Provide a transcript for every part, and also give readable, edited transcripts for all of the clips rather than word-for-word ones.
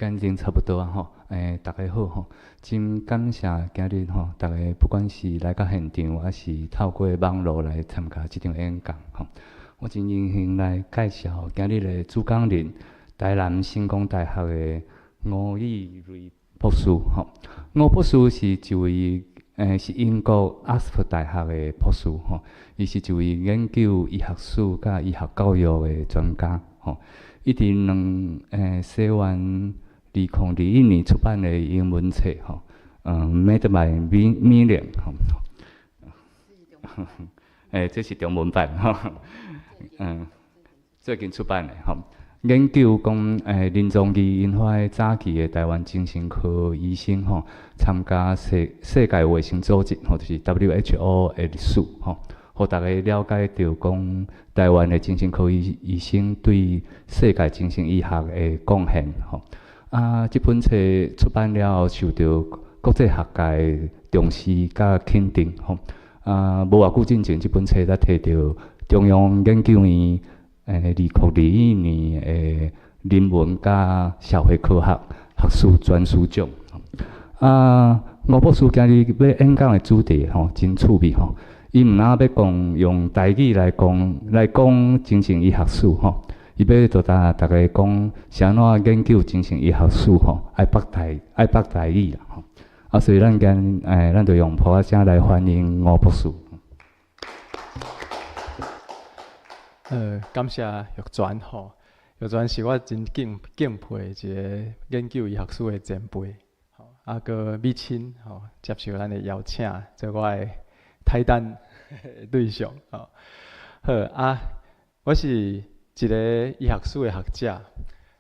間已經差不多啊吼，大家好吼，真感謝今日吼，逐家不管是來到現場，抑是透過網路來參加這場演講吼。我真榮幸來介紹今日的主講人，台南成功大學的吳以睿博士吼。吳博士是一位是英國阿斯福大學的博士吼，伊是一位研究醫學史佮醫學教育的專家吼。伊佇西元2021年出版的英文冊吼，Made by Million 吼，這是中文版吼，最近出版的吼，研究講臨床醫引發早期的台灣精神科醫生吼，參加世界衛生組織吼，就是 WHO 的歷史吼，予逐家了解著講台灣的精神科醫生對世界精神醫學的貢獻吼。啊，這本冊出版了後，受著國際學界重視佮肯定吼。啊，無偌久進前，這本冊才提著中央研究院2021年的人文佮社會科學學術專書獎。啊，吳博士今日欲演講的主題吼，真趣味吼。伊毋但欲講用台語來講精神醫學史吼，伊欲著逐家講是按怎研究精神醫學史吼，愛捌台語啦吼。啊，所以咱今咱就用噗仔聲來歡迎吳博士。感謝玉泉吼，玉泉是我真敬佩的一个研究醫學史的前輩，吼，啊，閣美親吼，接受咱的邀請，做我的訪談對象吼。好啊，我是一个醫學史的學者。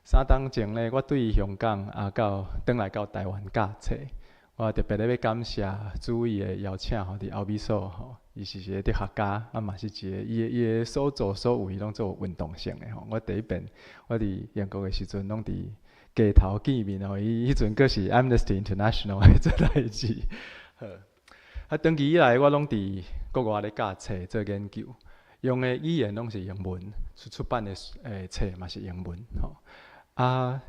3冬前咧，我對香港啊到轉來到台灣教冊，我特別咧欲感謝主委的邀請吼，佇後尾所吼，伊是一个哲學家，啊嘛是一個伊的所作所為攏做運動性的吼。我第一遍我佇英國的時陣，攏佇街頭見面吼，伊彼陣閣是 Amnesty International 的做代誌。好，啊長期以來我攏佇國外咧教冊做研究，用的語言攏是英文，出版的冊嘛是英文吼。啊，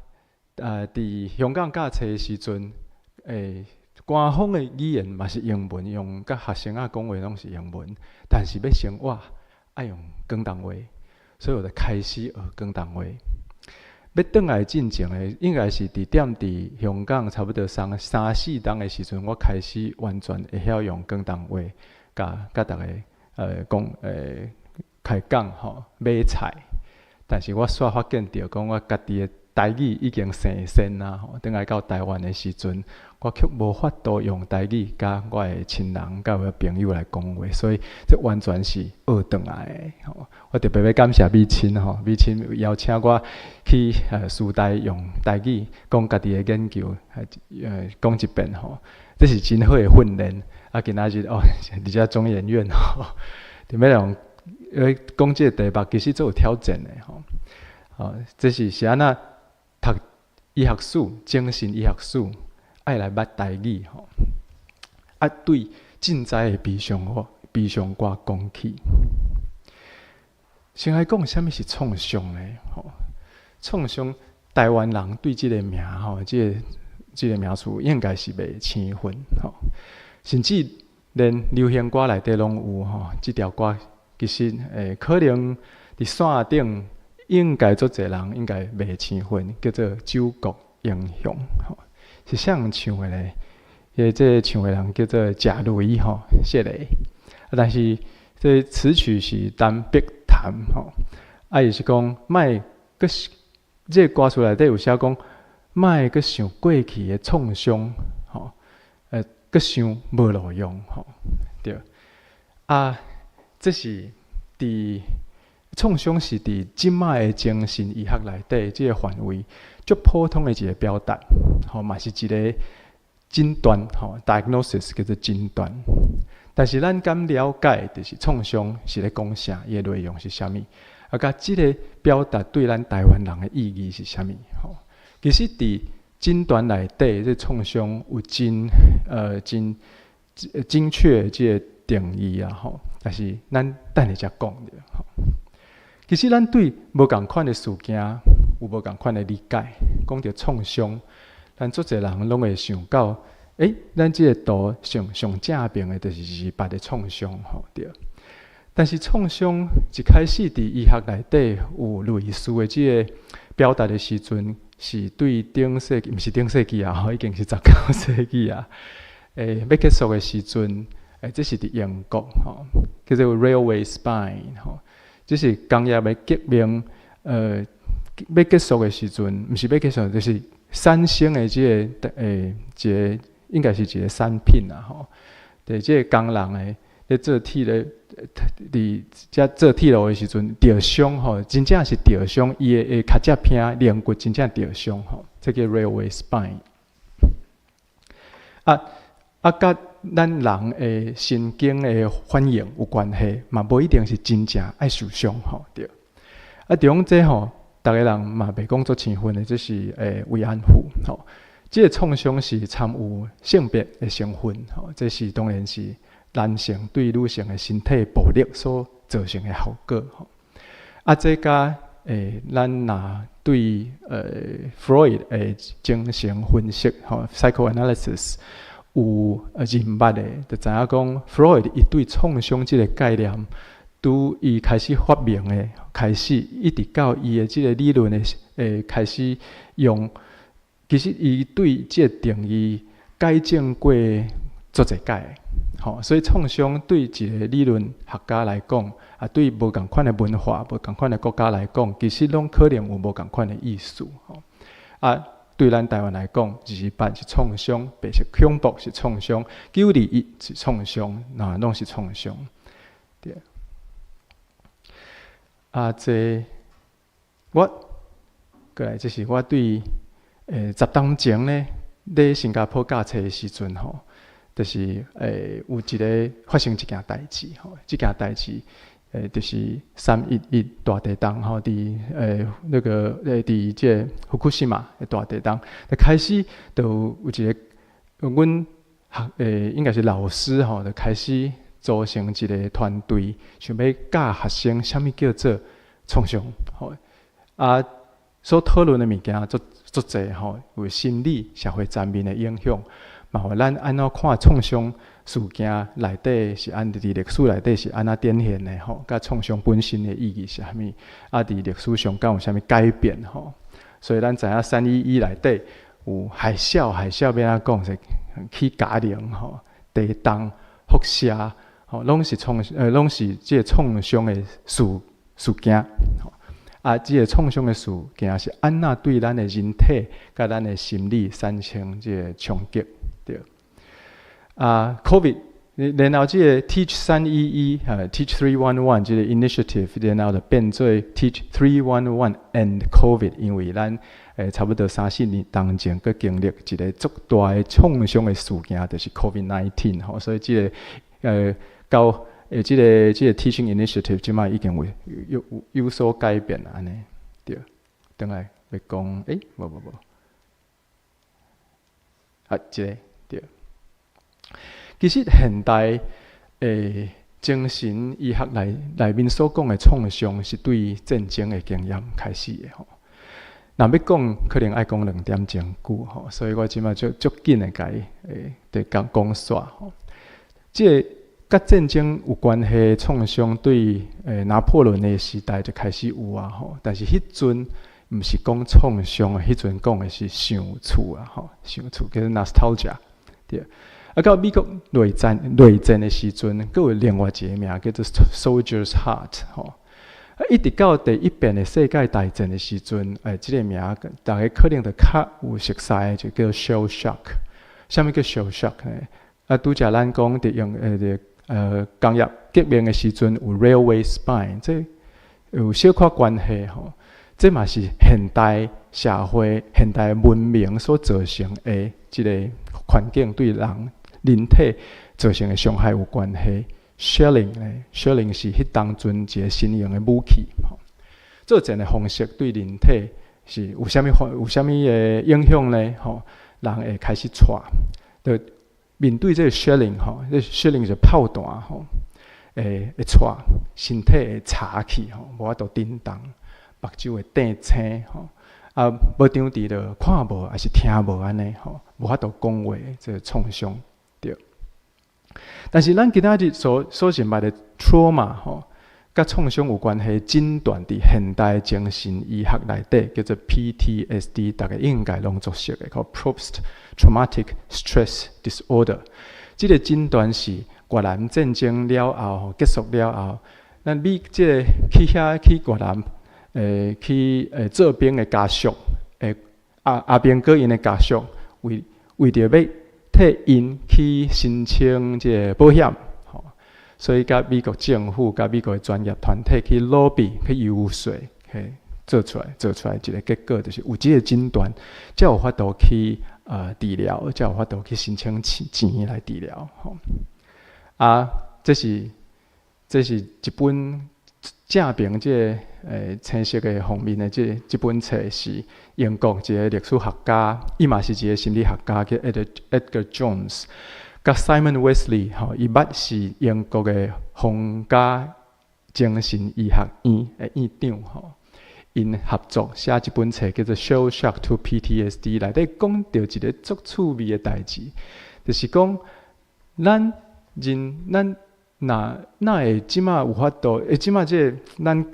佇香港教冊的時陣，官方的語言嘛是英文，用佮學生仔講話攏是英文，但是欲生活愛用廣東話，所以我就開始學廣東話。欲轉來進前的，應該是佇踮佇香港差不多三四冬的時陣，我開始完全會曉用廣東話，佮逐家講開講吼買菜。但是我煞發現著講我家己的台語已經生鉎啊！吼，轉來到台灣的時陣，我卻無法度用台語佮我的親人、佮我的朋友來講話，所以這完全是學轉來的。吼，我特別欲感謝美親吼，美親邀請我去師大用台語講家己的研究，講一遍吼，這是真好的訓練。啊，今仔日哦，佇遮中研院吼，佇欲用講這個題目，其實足有挑戰的吼。哦，這是按怎讀醫學史、精神醫學史，愛來捌台語吼。啊，對震災的悲傷歌講起。先來講啥物是創傷呢？吼，創傷，台灣人對這个名吼，這個名詞應該是袂生分吼。甚至連流行歌內底攏有吼，這條歌其實可能佇線頂應該足濟人應該袂生分，叫做《酒國英雄》吼，是啥人唱的呢？這个唱的人叫做謝雷吼，謝雷。啊，但是這詞曲是陳碧潭吼，啊，伊是講莫閣這个歌詞內底有寫講，莫閣想過去的創傷吼，閣想無路用吼，對。啊，這是佇創傷是佇這擺的精神醫學內底這個範圍足普通的一個表達，吼，嘛是一個診斷，吼，diagnosis 叫做診斷。但是咱敢了解，就是創傷是咧講啥，伊的內容是啥物？啊，佮這个表達對咱台灣人的意義是啥物？吼，其實佇診斷內底，這創傷有真精確的這个定義啊，吼。但是咱等下才講著，吼。其實咱對無仝款的事件有無仝款的理解，講著創傷，咱足濟人攏會想到，咱這个圖上上正面的，就是228的創傷吼，對。但是創傷一開始佇醫學內底有類似的這个表達的時陣，是對頂世紀，毋是頂世紀啊，吼，已經是19世紀啊。欲結束的時陣，這是佇英國吼，叫做 Railway Spine 吼，這是工業的革命，欲結束的時陣，毋是欲結束，就是產生的這个一个應該是一個產品啊吼。佇這个工人的咧做鐵咧，佇遮做鐵路的時陣，著傷吼，真正是著傷，伊的跤脊骿龍骨真正著傷吼，這叫 Railway Spine。啊，佮咱人的神經的反應有關係，嘛無一定是真正愛受傷吼，對。啊，佇這吼，逐个人嘛袂講足生分的，這是慰安婦吼。這个創傷是摻有性別的成分吼，這是當然是男性對女性的身體暴力所造成的後果吼。啊，這佮咱若對Freud 的精神分析吼，psychoanalysis 有認捌的，就知影講 Freud 伊對創傷這个概念，拄伊開始發明的，開始一直到伊的這个理論的開始用，其實伊對這个定義改正過足濟擺，吼，所以創傷對一个理論學家來講，啊，對無仝款的文化、無仝款的國家來講，其實攏可能有無仝款的意思，吼。啊，對咱台灣來講，228是創傷，白色恐怖是創傷，921是創傷，那攏是創傷，對。啊，這我過來，這是我對10冬前呢，佇新加坡教冊的時陣吼，就是有一个發生一件代誌吼，這件代誌就是311大地震吼，佇那个佇這个福庫島的大地震，就開始就有一个阮學應該是老師吼，就開始組成一个團隊，想欲教學生啥物叫做創傷吼，啊，所討論的物件足足濟吼，有心理、社會層面的影響，嘛予咱按怎看創傷事件內底是按佇歷史內底是按怎展現的吼，佮創傷本身的意義是啥物，啊，佇歷史上敢有啥物改變吼？所以咱知影311內底有海嘯，海嘯欲按怎講是起嘉陵吼，地動、輻射吼，攏是這个創傷的事件。啊，這个創傷的事件是按怎對咱的人體佮咱的心理產生這个衝擊？對。啊，COVID，然後這个 Teach 311，Teach 311 這个 initiative，然後就變做 Teach 311 and COVID，因為咱差不多三四年當前，閣經歷一个足大的創傷的事件，就是 COVID-19 吼，所以這个到這个 teaching initiative 這擺已經有所改變按呢，對。轉來欲講，無無無，啊，這个對。其實現代精神醫學內面所講的創傷，是對戰爭的經驗開始的吼。若欲講，可能愛講2點鐘久吼，所以我這擺足足緊的共伊佇講講煞吼。這個佮戰爭有關係的創傷，對拿破崙的時代就開始有啊吼。但是彼陣毋是講創傷，彼陣講的是想厝啊吼，想厝叫做 nostalgia 對。啊，到美國內戰的時陣，閣有另外一个名叫做 Soldier's Heart 吼。啊，一直到第一遍的世界大戰的時陣，這个名逐家可能就較有熟似的，就叫 Shell Shock。啥物叫 Shell Shock 呢？啊，拄才咱講佇用工業革命的時陣有 Railway Spine，這有小可關係吼。這嘛是現代社會、現代文明所造成的這个環境對人人體造成的傷害有關係。Shelling 呢？Shelling 是彼當陣一个新型的武器，吼。作戰的方式對人體是有啥物的影響呢？吼，人會開始掣，就面對這个 shelling 吼，這 shelling 是炮彈吼，會掣，身體會柴去吼，無法度振動，目睭會瞪青吼，啊，無張佇就看無，抑是聽無按呢吼，無法度講話，這個創傷對。但是咱今仔日所認捌的 trauma 吼，佮創傷有關係診斷，佇現代精神醫學內底叫做 PTSD，逐家應該攏足熟的，叫 Post Traumatic Stress Disorder。這個診斷是越南戰爭了後結束了後，咱美這個去遐去越南，去做兵的家屬，阿兵哥𪜶的家屬，為著欲替𪜶去申請這個保險，吼，所以佮美國政府、佮美國的專業團體去 lobby 去遊說，嘿，做出來一個結果，就是有這個診斷，才有法度去治療，才有法度去申請錢來治療，吼。啊，這是一本正爿這個青色的封面的這本冊是英國一個歷史學家，伊嘛是一個心理學家，叫 Edgar Jones，佮 Simon Wessely 吼，伊捌是英國的皇家精神醫學院的院長吼，𪜶合作寫這本冊叫做《Shell Shock to PTSD》，內底講著一個足趣味的代誌，就是講咱人咱若哪會這馬有法度？這馬這個咱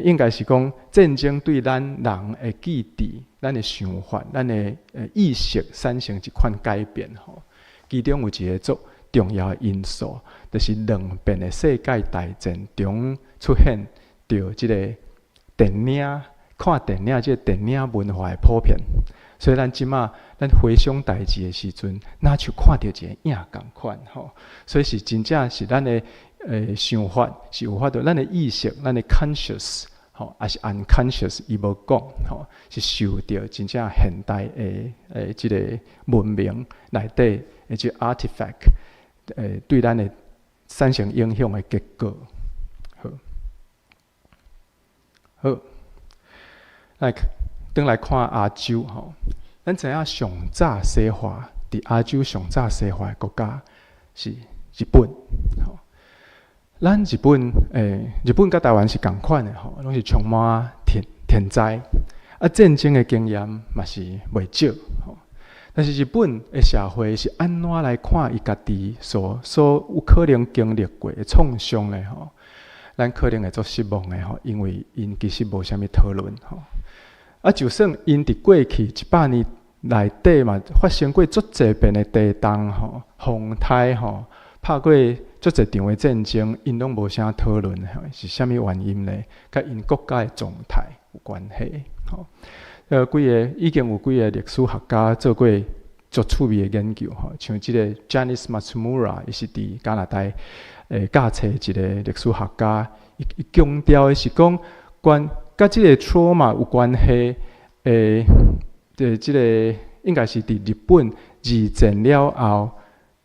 應該是講戰爭對咱人的記憶、咱的想法、咱的意識產生一款改變吼。其中有一個足重要的因素，就是兩遍的世界大戰中出現著這個電影、看電影這個電影文化的普遍。所以咱這馬咱回想代誌的時陣，若像看著一个影仝款吼。所以是真正是咱的想法是有法度，咱的意識、咱的 conscious 吼，抑是 unconscious，伊無講吼，是受著真正現代的這个文明內底的這 artifact 對咱的產生影響的結果。好，好，來轉來看亞洲吼，咱知影上早西化，佇亞洲上早西化的國家是日本。吼，咱日本日本佮台灣是仝款的吼，攏是充滿天災，啊，戰爭的經驗嘛是袂少吼。但是日本的社會是按怎來看伊家己所有可能經歷過的創傷呢？吼，咱可能會足失望的吼，因為𪜶其實無啥物討論吼。啊，就算𪜶佇過去100年內底嘛，發生過足濟遍的地動吼、風颱吼，拍過足濟場的戰爭，𪜶攏無啥討論吼，是啥物原因呢？佮𪜶國家的狀態有關係吼。幾个已經有幾个歷史學家做過足趣味的研究吼，像這個 Janice Matsumura，伊是佇加拿大教冊一个歷史學家，伊強調的是講，關佮這個 trauma 有關係的，這個應該是佇日本二戰了後，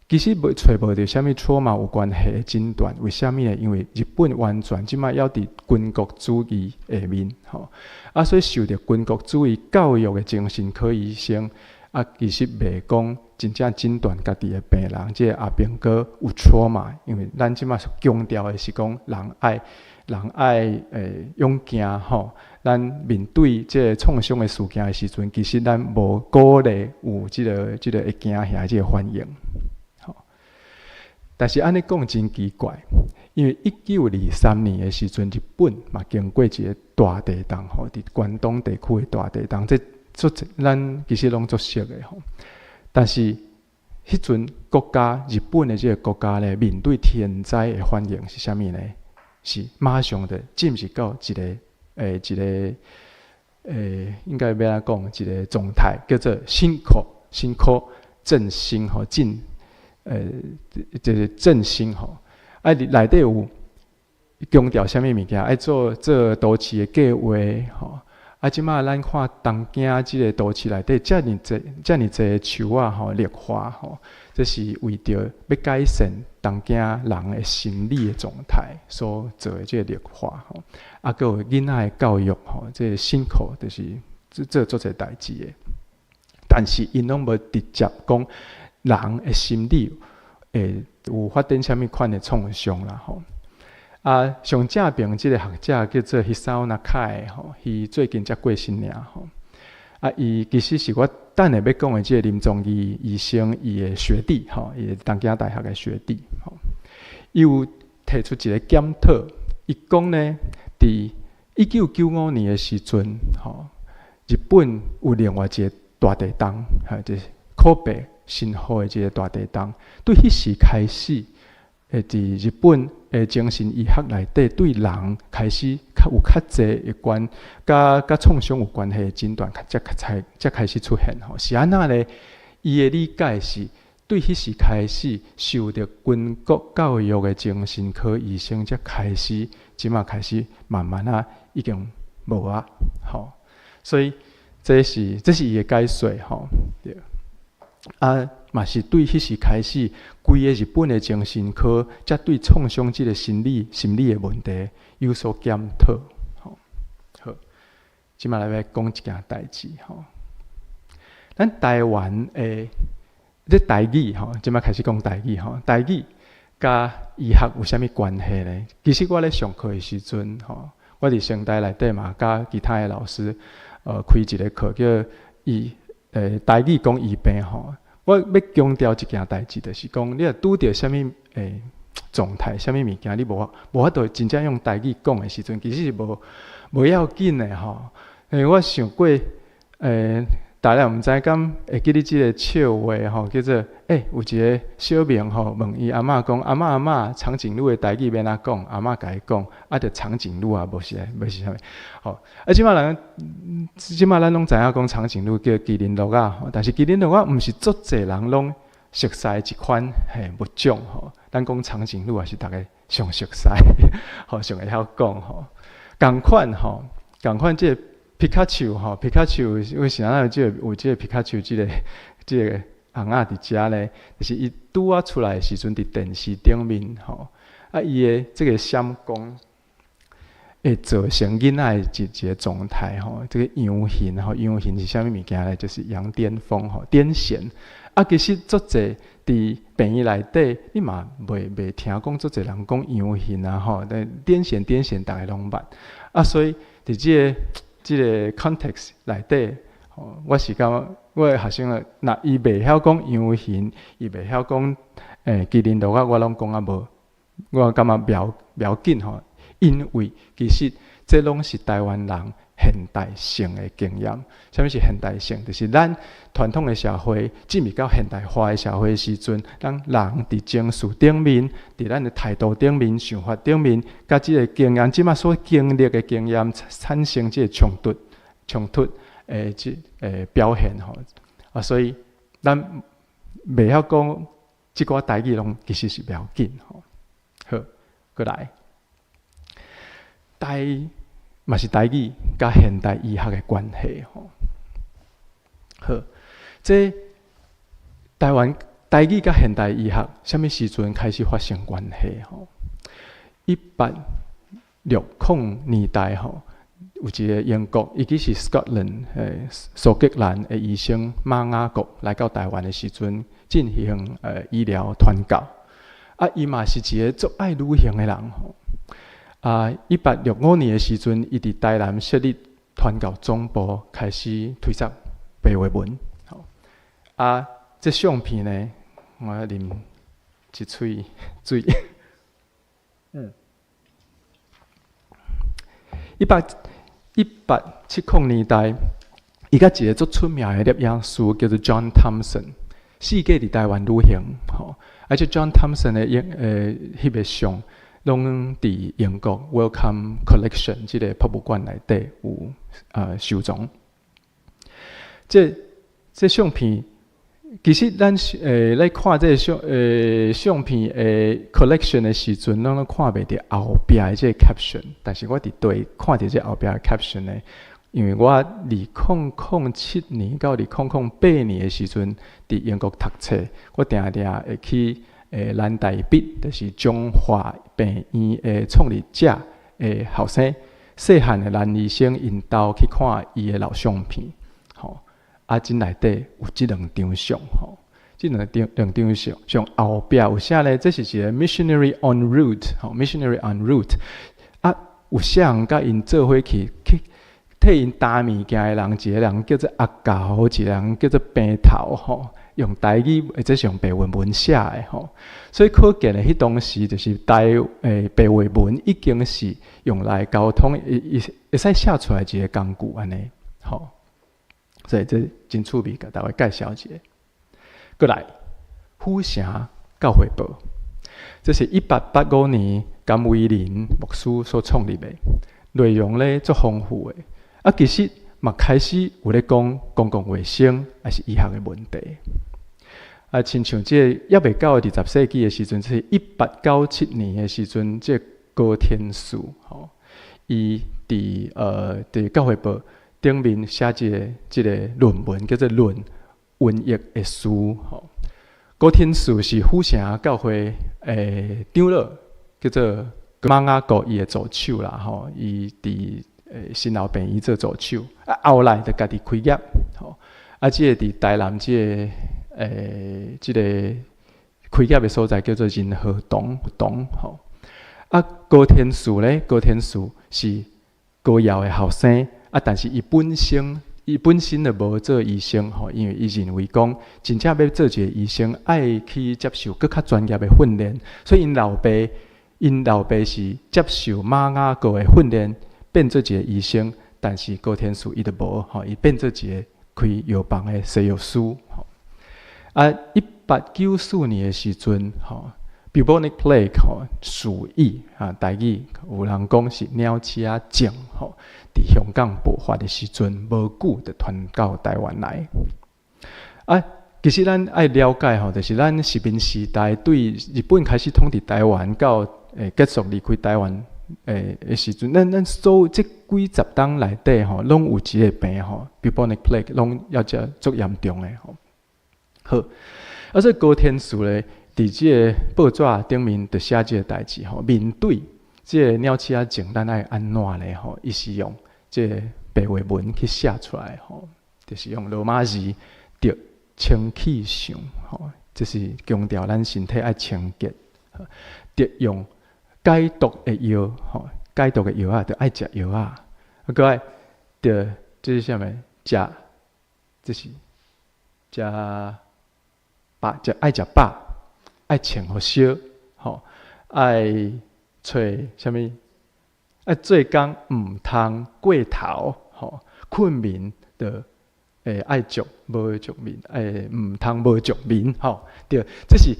其實無揣無著啥物 trauma 有關係的診斷。為啥物呢？因為日本完全這擺猶佇軍國主義下面，吼，啊，所以受著軍國主義教育的精神科醫生，啊，其實袂講真正診斷家己的病人，這個阿兵哥有 trauma，因為咱這擺強調的是講人愛勇健吼。咱面對這个創傷的事件的時陣，其實咱無鼓勵有這個會驚嚇這個反應。吼，但是按呢講真奇怪，因為1923年的時陣，日本嘛經過一个大地動吼，佇關東地區的大地動，這足咱其實攏足熟的吼。但是彼陣國家日本的這个國家咧，面對天災的反應是啥物呢？是馬上就進入到一个應該欲按怎講，一个狀態叫做振興振興振興吼，振這个振興吼。啊，內底有強調啥物物件？愛做都市的計劃吼。啊，這馬咱看東京這个都市內底遮爾濟遮爾濟樹仔吼，綠化吼，這是為著欲改善東京人的心理的狀態所做的這个綠化吼。啊，閣有囡仔的教育吼，這个辛苦就是做足濟代誌的。但是𪜶攏無直接講人的心理會有發展啥物款的創傷啦吼。啊，上正爿這个學者叫做 Hisao Nakai 吼，伊最近才過身爾吼。啊，伊其實是我等下欲講的這个林宗義醫生伊的學弟，吼，伊的東京大學的學弟，吼。伊有提出一个檢討，伊講呢，佇1995年的時陣，吼，日本有另外一个大地動，吼，就是可白神戶的這个大地動，對彼時開始，會佇日本的精神醫學內底，對人開始較有較濟有關，佮創傷有關係的診斷，才開始出現吼。是按怎咧？伊的理解是，對彼時開始受著軍國教育的精神科醫生，才開始，這馬開始慢慢仔已經無啊，吼。所以這是伊的解說吼，對。啊，嘛是對彼時開始，規个日本的精神科，才對創傷這个心理的問題有所檢討。吼，好，這馬來欲講一件代誌吼。咱台灣的這台語吼，這馬開始講台語吼，台語佮醫學有啥物關係咧？其實我咧上課的時陣吼，我佇成大內底嘛，佮其他的老師，開一个課叫醫台語講醫病吼。我欲強調一件代誌，就是講你若拄著啥物狀態、啥物物件，你無法度真正用台語講的時陣，其實是無要緊的吼。因為我想過，大家毋知敢會記得這个笑話吼，叫做有一个小明吼問伊阿嬤講：“阿嬤阿嬤，長頸鹿的台語欲按怎講？”阿嬤共伊講：“啊，著長頸鹿啊，無是啥物。”吼，啊，這馬咱攏知影講長頸鹿叫麒麟鹿仔，但是麒麟鹿仔毋是足濟人攏熟似的一款物種吼。咱講長頸鹿也是逐家上熟似，吼，上會曉講吼。仝款吼，仝款這个皮卡丘吼，皮卡丘為啥有這个皮卡丘這个尪仔佇遮咧？就是伊拄仔出來的時陣，佇電視頂面吼，啊，伊的這个閃光會造成囡仔的一個狀態吼，這个羊眩吼，羊眩是啥物物件咧？就是羊癲瘋吼，癲癇。啊，其實足濟佇病院內底，你嘛袂聽講足濟人講羊眩啊吼，但癲癇癲癇，逐家攏捌。啊，所以佇這个 context 內底，吼，我是感覺我的學生啊，若伊袂曉講羊眩，伊袂曉講麒麟鹿仔，我攏講啊無，我感覺袂要緊吼，因為其實這攏是台灣人現代性的經驗。啥物是現代性？就是咱傳統的社會進入到現代化的社會時陣，咱人佇情緒頂面，佇咱的態度頂面、想法頂面，佮這个經驗，這馬所經歷的經驗產生這个衝突的這表現吼。啊，所以咱袂曉講這寡台語攏其實是袂要緊吼。好，閣來，台嘛是台語佮現代醫學的關係吼。好，這台灣台語佮現代醫學啥物時陣開始發生關係吼？1860年代吼，有一个英國，伊其實是 Scotland 蘇格蘭的醫生馬雅各來到台灣的時陣，進行醫療傳教。啊，伊嘛是一个足愛旅行的人吼。啊，1865年的時陣，伊佇台南設立傳教總部，開始推捒白話文。吼，啊，這相片呢，我啉一喙水。1870年代，伊佮一个足出名的攝影師叫做 John Thompson，四界佇台灣旅行。吼，而且 John Thompson 的翕的相，攏佇英國 Wellcome Collection 這个博物館內底有收藏。這相片，其實咱咧看這个相片的 collection 的時陣，攏看袂著後壁的這个 caption。但是我佇對看著這後壁的 caption 呢，因為我2007年到2008年的時陣，佇英國讀冊，我定定會去南大畢，就是中華病院的創立者的後生，細漢的蘭醫生𪜶兜去看伊的老相片，吼，啊，這內底有這兩張相，吼，這兩張相，相後壁有寫咧，這是一个 missionary en route，吼，missionary en route，啊，有啥人佮𪜶做伙去替𪜶擔物件的人，一个人叫做阿猴，一个人叫做平頭吼。用台語或者是用白話文寫的吼，所以可見的彼當時就是白話文已經是用來溝通，會使寫出來一个工具按呢，吼。所以這真趣味，共大家介紹一下。閣來，府城教會報，這是1885年甘為霖牧師所創立的，內容咧足豐富的。啊，其實嘛開始有咧講公共衛生，抑是醫學的問題。啊，親像這個猶未到20世紀的時陣，這是1897年的時陣，這個高天賜吼，伊佇教會報頂面寫這個論文，叫做《論瘟疫的事》吼。高天賜是府城教會的長老，叫做馬雅各伊的助手啦吼，伊佇新老病院做助手，啊後來就家己開業吼，啊，這个佇台南這個開業的所在叫做仁和堂吼。啊，高天賜咧，高天賜是高耀的後生，啊，但是伊本身就無做醫生吼，因為伊認為講，真正欲做一个醫生，愛去接受閣較專業的訓練，所以𪜶老爸是接受馬雅各的訓練，變做一個醫生，但是高天賜伊就無吼，伊變做一个開藥房的西藥師吼。啊，1894年的時陣，吼，bubonic plague 吼，鼠疫啊，台語有人講是鳥鼠仔症吼，佇香港爆發的時陣，無久就傳到台灣來。啊，其實咱愛了解吼，就是咱殖民時代對日本開始統治台灣到結束離開台灣的時陣，咱所有這幾十冬內底吼，攏有一個病吼，bubonic plague，攏猶遮足嚴重的吼。好，啊，所以高天賜咧，佇這个報紙頂面就寫這个代誌吼，面對這个鳥鼠仔症，咱愛按怎咧吼？伊是用這个白話文去寫出來吼，就是用羅馬字著清氣相吼，這是強調咱身體愛清潔，著用解毒的藥吼，解毒的藥仔，著愛食藥仔，啊，閣愛著這是啥物？食，這是食飽，食愛食飽，愛穿予燒，吼，愛揣啥物？愛做工毋通過頭，吼，睏眠著愛足無足眠，毋通無足眠，吼，對，這是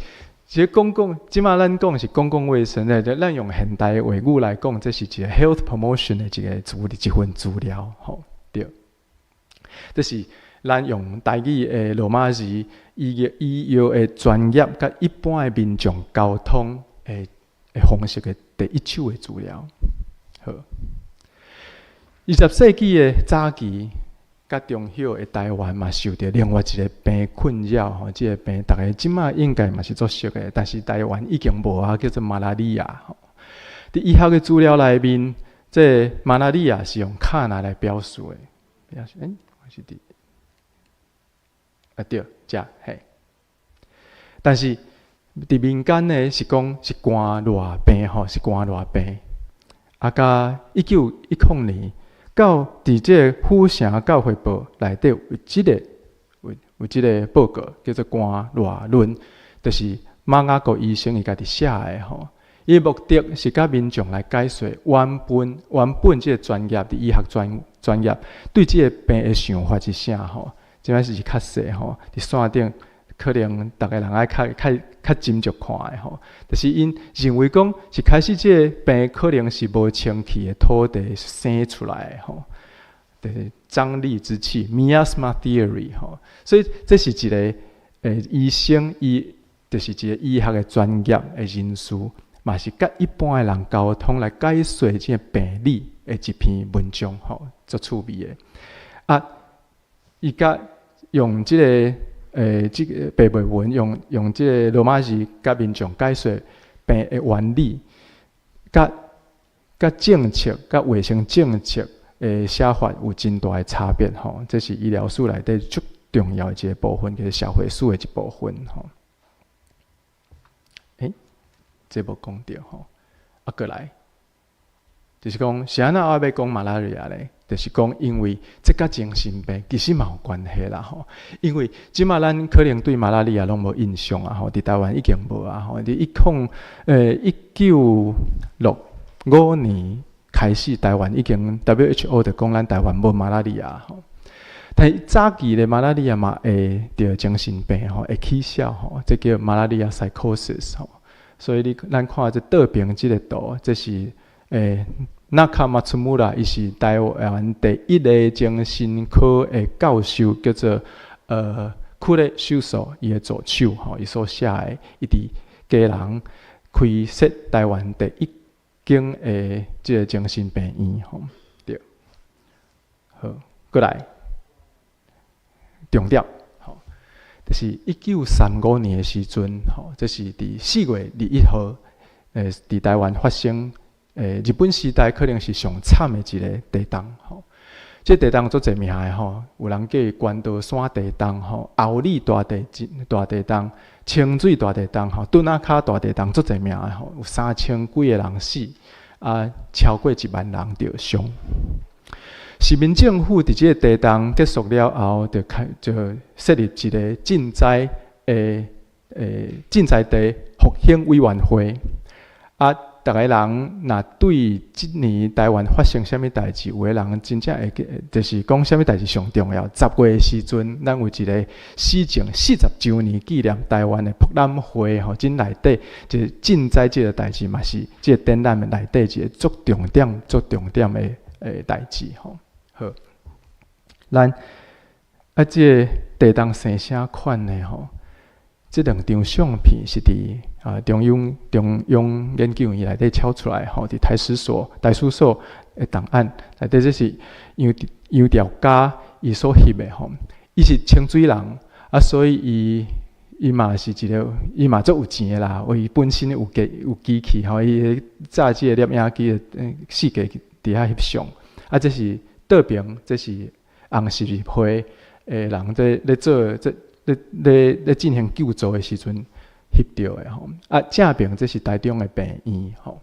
其實公共，這馬咱講是公共衛生的，咱用現代的話語來講，這是一個 health promotion 的一个資一份資料，吼，對，這是咱用台語的羅馬字醫藥的專業，佮一般的民眾溝通的方式的第一手的資料。好，20世紀的早期，佮中葉的台灣嘛，受著另外一个病困擾吼，這个病逐家這馬應該嘛是足熟的，但是台灣已經無啊，叫做馬拉利亞。佇醫學的資料內面，這個馬拉利亞是用卡納來表示的。表示，欸，是佇啊對，遮嘿。但是佇民間呢，是講是寒熱病吼，是寒熱病。啊，佮1910年，到佇這个府城教會報內底有這个報告，叫做《寒熱論》，就是馬雅各醫生伊家己寫的吼。伊目的是佮民眾來解說原本這个專業佇醫學專業對這个病的想法是啥吼。這擺是較細吼，佇線頂可能逐个人愛較斟酌看的吼。就是𪜶認為講是開始這個病可能是無清氣的土地生出來的吼，就是瘴癘之氣（miasma theory）吼。所以這是一個醫生，伊就是一個醫學的專業的人士，嘛是佮一般的人溝通來解說這個病理的一篇文章吼，足趣味的。啊，伊佮用這個白話文，用這個羅馬字佮民眾解說病的原理，佮政策、佮衛生政策的寫法有真大的差別吼。這是醫療史內底足重要的一個部分，就是社會史的一部分吼。欸，這無講著吼，啊，閣來，就是講是按怎我欲講 malaria 咧？就是講因為這佮精神病其實嘛有關係啦吼。因為這馬咱可能對馬拉利亞攏無印象啊吼，佇台灣已經無啊吼。佇1965年開始，台灣已經 WHO 就講咱台灣無馬拉利亞吼。但是早期的馬拉利亞嘛會著精神病吼，會起痟吼，這叫 malaria psychosis 吼。所以你咱看這倒爿這个圖，這是Naka Matsumura，伊是台灣第一个精神科的教授，叫做久禮秀數，伊的助手吼，伊所寫的，伊佇基隆開設台灣第一間的這个精神病院吼，對。好，過來重點，吼，就是1935年的時陣，吼，這是佇4月21號，佇台灣發生。日本時代可能是上慘的一个地動吼。這地動足濟名的吼，有人叫伊關刀山地動吼、后里大地震、大地動、清水大地動吼、頓仔跤大地動，足濟名的吼，有3000幾个人死，啊，超過1萬人著傷。市民政府佇這个地動結束了後，就開就設立一个震災的震災地復興委員會，啊。逐个人若對這年台灣發生啥物代誌，有的人真正會記，就是講啥物代誌上重要。10月的時陣，咱有一个死前40週年紀念台灣的博覽會吼，這內底就是震災這个代誌嘛，是這个展覽的內底一个足重點、足重點的代誌吼。好，咱啊，這个地動生啥款的吼？這兩張相片是佇中央研究院內底抄出來吼，佇台史所、台史所的檔案內底，這是楊楊調嘉伊所翕的吼。伊是清水人啊，所以伊嘛是一个，伊嘛足有錢的啦。為伊本身有機器吼，伊早這个攝影機的四界佇遐翕相。啊，這是倒爿，這是紅十字會的人咧咧做這咧咧咧進行救助的時陣翕著的吼。啊，正爿這是台中的病院吼。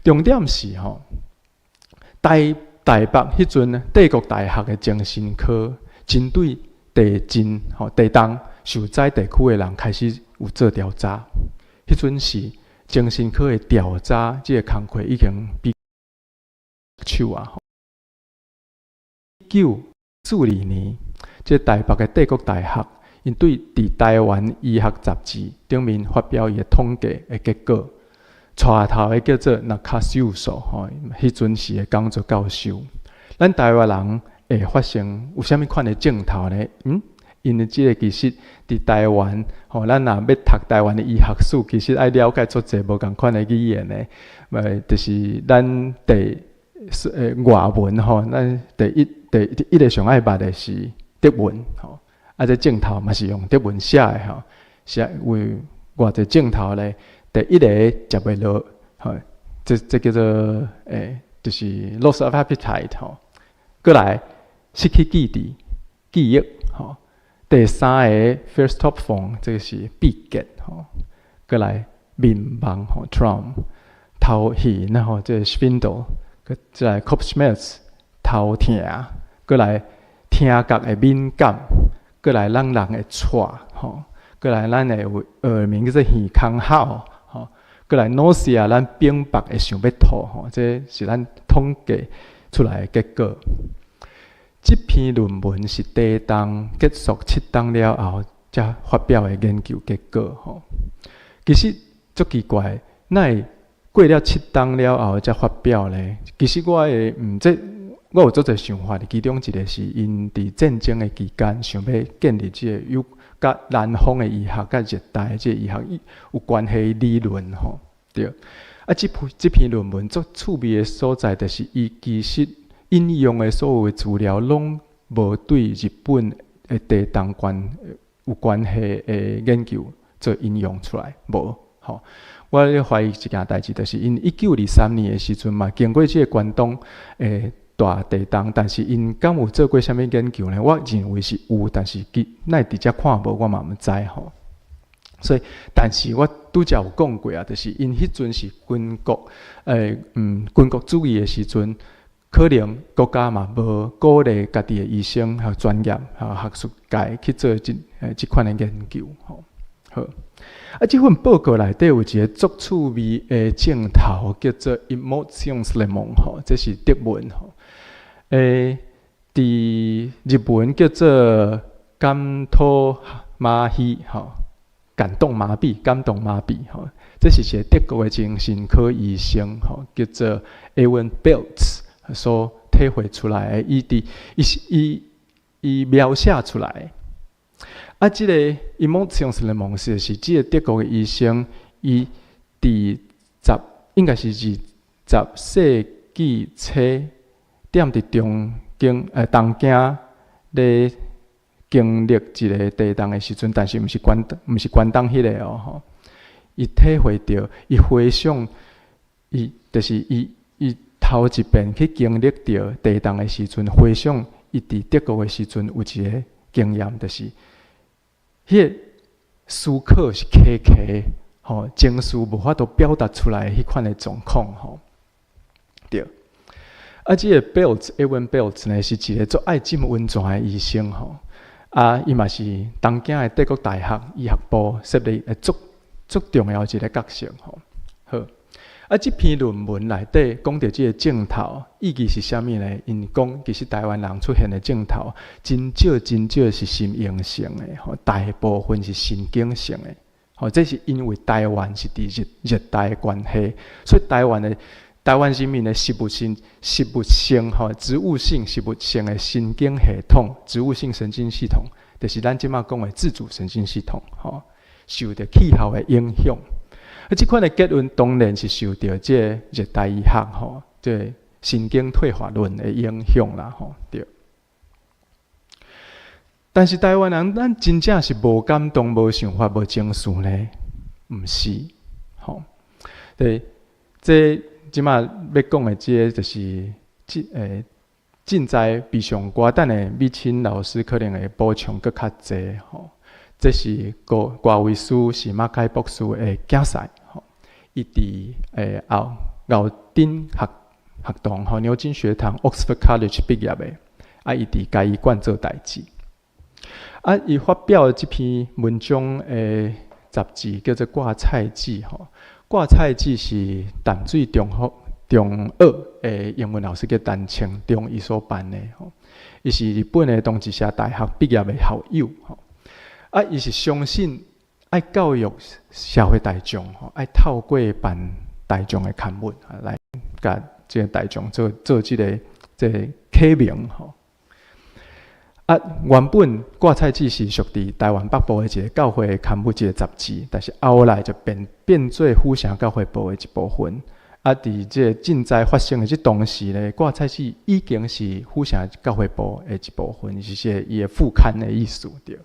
重點是吼，台北彼陣帝國大學的精神科針對地震吼地動受災地區的人開始有做調查。彼陣是精神科的調查，這个工課已經比手啊。1942年，這台北的帝國大學，𪜶對佇台灣醫學雜誌頂面發表伊的統計的結果，帶頭的叫做那卡秀索吼，彼陣時的講座教授。咱台灣人會發生有啥物款的症頭呢？因為這个其實佇台灣吼，咱若欲讀台灣的醫學史，其實愛了解足濟無仝款的語言的，就是咱第外文吼，咱第一个上愛捌的是德文吼，啊，這症頭嘛是用德文寫的吼，寫有偌濟症頭咧？第一个食袂落，吼，這叫做就是 loss of appetite 吼，過來失去記憶記憶吼。第三个 Verstopfung，這個是閉結吼，過來面盲吼 Traum，頭暈吼，這個 Schwindel，閣來 Kopfschmerz 頭疼，過來聽覺的敏感，過來咱人會掣吼，過來咱會有耳鳴叫做耳空哮吼，過來 nausea 咱反腹會想欲吐吼，這是咱統計出來的結果。這篇論文是地動結束7冬了後才發表的研究結果吼。其實足奇怪，哪會過了七冬了後才發表呢？其實我會毋這我有足濟想法，其中一個是𪜶佇戰爭的期間想欲建立這個有佮南方的醫學佮熱帶的這個醫學有關係的理論吼。對，啊，這篇論文足趣味的所在，就是伊其實引用的所有的資料，攏無對日本的地動有關係的研究做引用出來，無吼。我咧懷疑一件代誌，就是𪜶1923年的時陣嘛，經過這个關東的大地動，但是𪜶敢有做過啥物研究呢？我認為是有，但是其哪會佇遮看無，我嘛毋知吼。所以，但是我拄才有講過啊，就是𪜶彼陣是軍國，軍國主義的時陣，可能國家嘛無鼓勵家己的醫生和專業和學術界去做這款的研究，吼。好，啊，這份報告內底有一個足趣味的鏡頭，叫做 Emotionslähmung，吼，這是德文吼。佇日文叫做感動麻痺，吼。感動麻痹，感動麻痹，吼，這是一個德國的精神科醫生，吼，叫做 Erwin Belz 所體會出來的，伊佇伊是伊伊描寫出來。啊，這個 Emotionslähmung 是這個德國的醫生，伊佇十應該是20世紀初，踮佇中京東京咧經歷一個地動的時陣，但是毋是關東彼個哦吼。伊體會著，伊回想，伊就是伊頭一遍去經歷著地動的時陣，回想伊佇德國的時陣有一個經驗，就是彼個思考是卡卡，吼，情緒無法度表達出來彼款的狀況吼。對。啊，這個 Belz，Erwin Belz 呢，是一個足愛浸溫泉的醫生吼。啊，伊嘛是東京的帝國大學醫學部設立的足足重要一個角色吼。好，啊，這篇論文內底講著這個症頭意義是啥物呢？𪜶講其實台灣人出現的症頭，真少真少是心因性的吼，大部分是神經性的。吼，這是因為台灣是佇熱熱帶的關係，所以台灣人民的植物性吼，植物性植物性的神經系統，植物性神經系統，就是咱這馬講的自主神經系統，吼，受著氣候的影響。啊，這款的結論當然是受著這個熱帶醫學吼，這個神經退化論的影響啦，吼，對。但是台灣人，咱真正是無感動、無想法、無情緒呢？毋是，吼。對，這這馬欲講的這個就是這震災悲傷歌，等下美清老師可能會補充閣較濟吼。這是歌歌維斯是馬凱博士的囝婿吼，伊佇牛津學堂吼，牛津學堂（Oxford College）畢業的，啊，伊佇嘉義縣做代誌。啊，伊發表的這篇文章的雜誌叫做《掛菜記》吼，《掛菜記》是淡水中學中學的英文老師叫陳清中伊所辦的吼。伊是日本的同志社大學畢業的校友吼。啊，伊是相信愛教育社會大眾吼，愛透過辦大眾的刊物來共這個大眾做這個啟蒙吼。啊，原本掛菜記是屬佇台灣北部的一個教會的刊物，一個雜誌，但是後來就變做府城教會報的一部分。啊，佇這個震災發生的這當時咧，掛菜記已經是府城教會報的一部分，是伊的副刊的意思對。